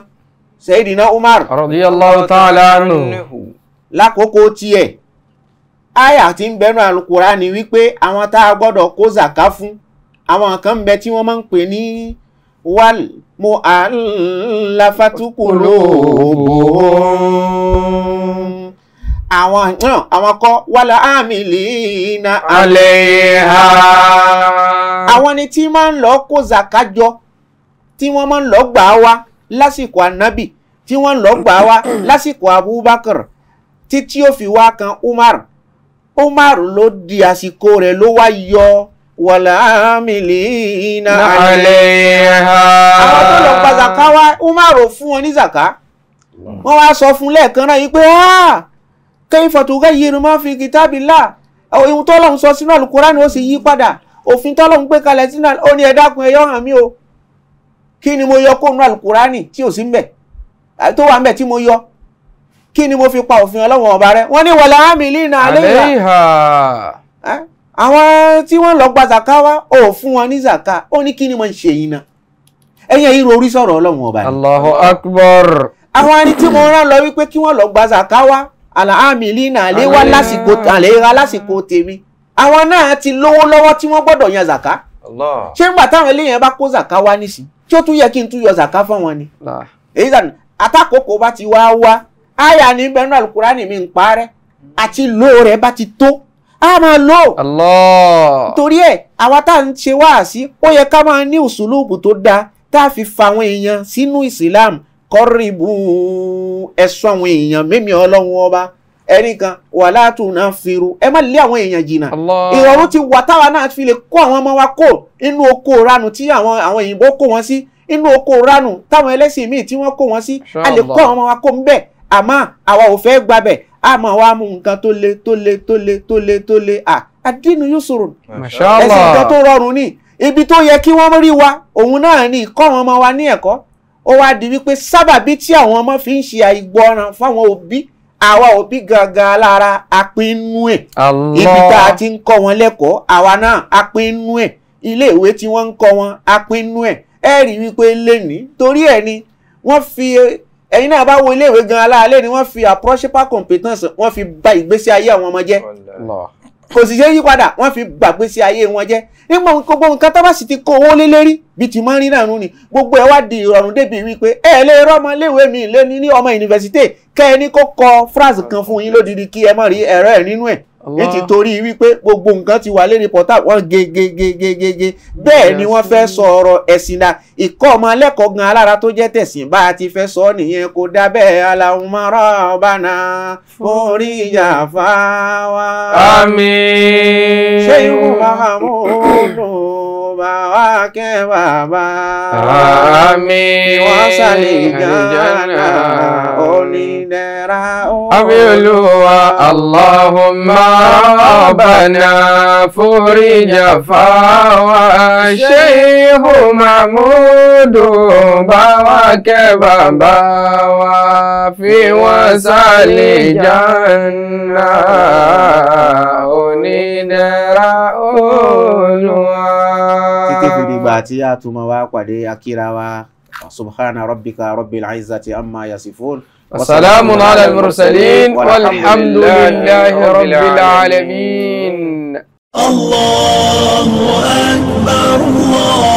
Sayyidina Umar radiyallahu ta'ala anhu, lákòókò tiẹ̀, àyà tí ń bẹnu Al-Qur'ani wípé àwọn tá a gbọ́dọ̀ kó zàká fún, àwọn kan ń bẹ tí wọ́n máa ń pè ní wal mu'allafatu qulubuhum, àwọn kọ́ wal amilina alayha, àwọn ni tí máa ń lọ kó zàká jọ, tí wọ́n máa ń lọ gbà wá lásìkò ànábì, tí wọ́n ń lọ gbà wá lásìkò Abubakar, títí ó fi wá kan Umar. Umar ló di àsìkò rẹ̀ ló wá yọ wàlá amilina alayha. Àwọn tó lọ gba zaka wá, Umar ò fún wọn ní zaka. Wọ́n wá sọ fún lẹ́ẹ̀kan náà yìí pé kayfa tughayyiru ma fi kitabillah, ohun tọ́lọ́hun sọ sínú Al-Qur'ani ó sì yí padà, òfin tọ́lọ́hun gbé kalẹ̀ sínú, ó ní ẹ dákun ẹ yọ hàn mí o, kí ni mo yọ kó nínú Al-Qur'ani tí ò sí ń bẹ̀, tó wà ń bẹ̀ tí mo yọ, kí ni mo fi pa òfin Ọlọ́run ọba rẹ̀? Wọ́n ní wala amilina alayha, àwọn tí wọ́n lọ gba zaka wá, ó fún wọn ní zaka. Ó ní kí ni mo ń ṣe yìí náà, ẹ̀yìn ẹ̀yìn orí sọ̀rọ̀ Ọlọ́run ọba ni. Allahu akbar. Àwọn ẹni tí mo rán lọ wípé kí wọ́n lọ gba zaka wá, ala amilina alayha lásìkò tèmi, àwọn náà ti lówó lọ́wọ́ tí wọ́n gbọ́dọ̀ yan zaka. Ṣé ńgbà táwọn eléyẹn bá kó zaka wá nísìn, tí ó tún yẹ kí n tún yọ zaka fún wọn ni? Èyí sàn àtàkókò bá ti wá wá, àyà ní bẹnu Al-Qur'ani mi ń parẹ́, àti lò rẹ̀ bá ti tó, a máa lò. Torí ẹ̀ àwa tá à ń ṣe wáàsí, ó yẹ ká máa ní òṣùlùbù tó dáa tá a fi fa àwọn èèyàn sínú Ìsìlámù. Kọ́rìbù ẹ̀sọ́ àwọn èèyàn mímí Ọlọ́run ọba ẹnìkan wà látùnà firu, ẹ má lé àwọn èèyàn jìnnà. Ìrọ̀rùn ti wà táwa náà fi lè kó àwọn ọmọ wa kó inú oko ranù tí àwọn òyìnbó kó wọn sí, inú oko ranù táwọn ẹlẹ́sìn míì tí wọ́n kó wọn sí, a lè kó àwọn ọmọ wa kó ń bẹ̀. Àmọ́ àwa ò fẹ́ gbabẹ̀, a máa wá mú nǹkan tó le tó le tó le tó le tó le. Àdínú yusrun, ẹ̀sìn nǹkan tó rọrùn ní ibi tó yẹ kí wọ́n rí wa, òun náà ni ìkọ́ àwọn ọmọ wa ní ẹ̀kọ́. Ó wá di wípé sábàbí tí àwọn ọmọ fi ń ṣe àìgbọràn fáwọn òbí, àwa òbí gangan lára apinnu ẹ̀. Ibi tá a ti ń kọ́ wọn lẹ́kọ̀ọ́, àwa náà apinnu ẹ̀. Ilé ìwé tí wọ́n ń kọ́ wọn, apinnu ẹ̀. Ẹ rí wípé lẹ́ni torí ẹ̀ ni wọ́n fi, ẹ̀yin náà bá wo ilé ìwé gan aláàlẹ́ ni wọ́n fi approachable competence, wọ́n fi bà ìgbésí ayé àwọn ọmọ jẹ́. Kò sì ṣe yí padà, wọ́n fi bà ìgbésí ayé wọn jẹ́. Nígbà gbogbo nǹkan tó bá sì ti kó owó lé lérí bí ti máa ń rí náà nù ni, gbogbo ẹ̀ wá di ìrọ̀rùn débi wípé ẹ lè rọ́mọ léèwé mi lé ní ọmọ yunifásitì kẹ́ ẹ ní kó kọ phrase kan fún yín lódìdí kí ẹ má rí ẹ̀rọ ẹ̀ nínú ẹ̀. Nítorí wípé gbogbo nǹkan ti wà lérí pọ̀tà, wọ́n ge ge ge ge ge ge. Bẹ́ẹ̀ ni wọ́n fẹ́ sọ ọ̀rọ̀ ẹ̀sìn náà. Ìkọ́ ọmọ alẹ́kọ̀ọ́ gan alára tó jẹ́ tẹ̀sìn bá a ti fẹ́ sọ nìyẹn, kò dá bẹ́ẹ̀. Allahumma rabbana forí ìjà fáwa. Àmín. Ṣé irú Mahamudu Kó bá wa kẹ́ bàbá. Àmín. Wọ́n sàlẹ̀ jánà onídẹ̀ra. Àmín Olúwa, Allahumma rabbana foríjà fáwa Sheikh Mahmudu bá wa kẹ́ bàbá wa fi wọ́n sàlẹ̀ jánà onídẹ̀ra Olúwa. Títí fi dìgbà tí a tún máa wá pàdé akíra wa, subhana rabbika rabbil izzati amma yasifun. وسلام على المرسلين والحمد لله رب العالمين. الله أكبر الله.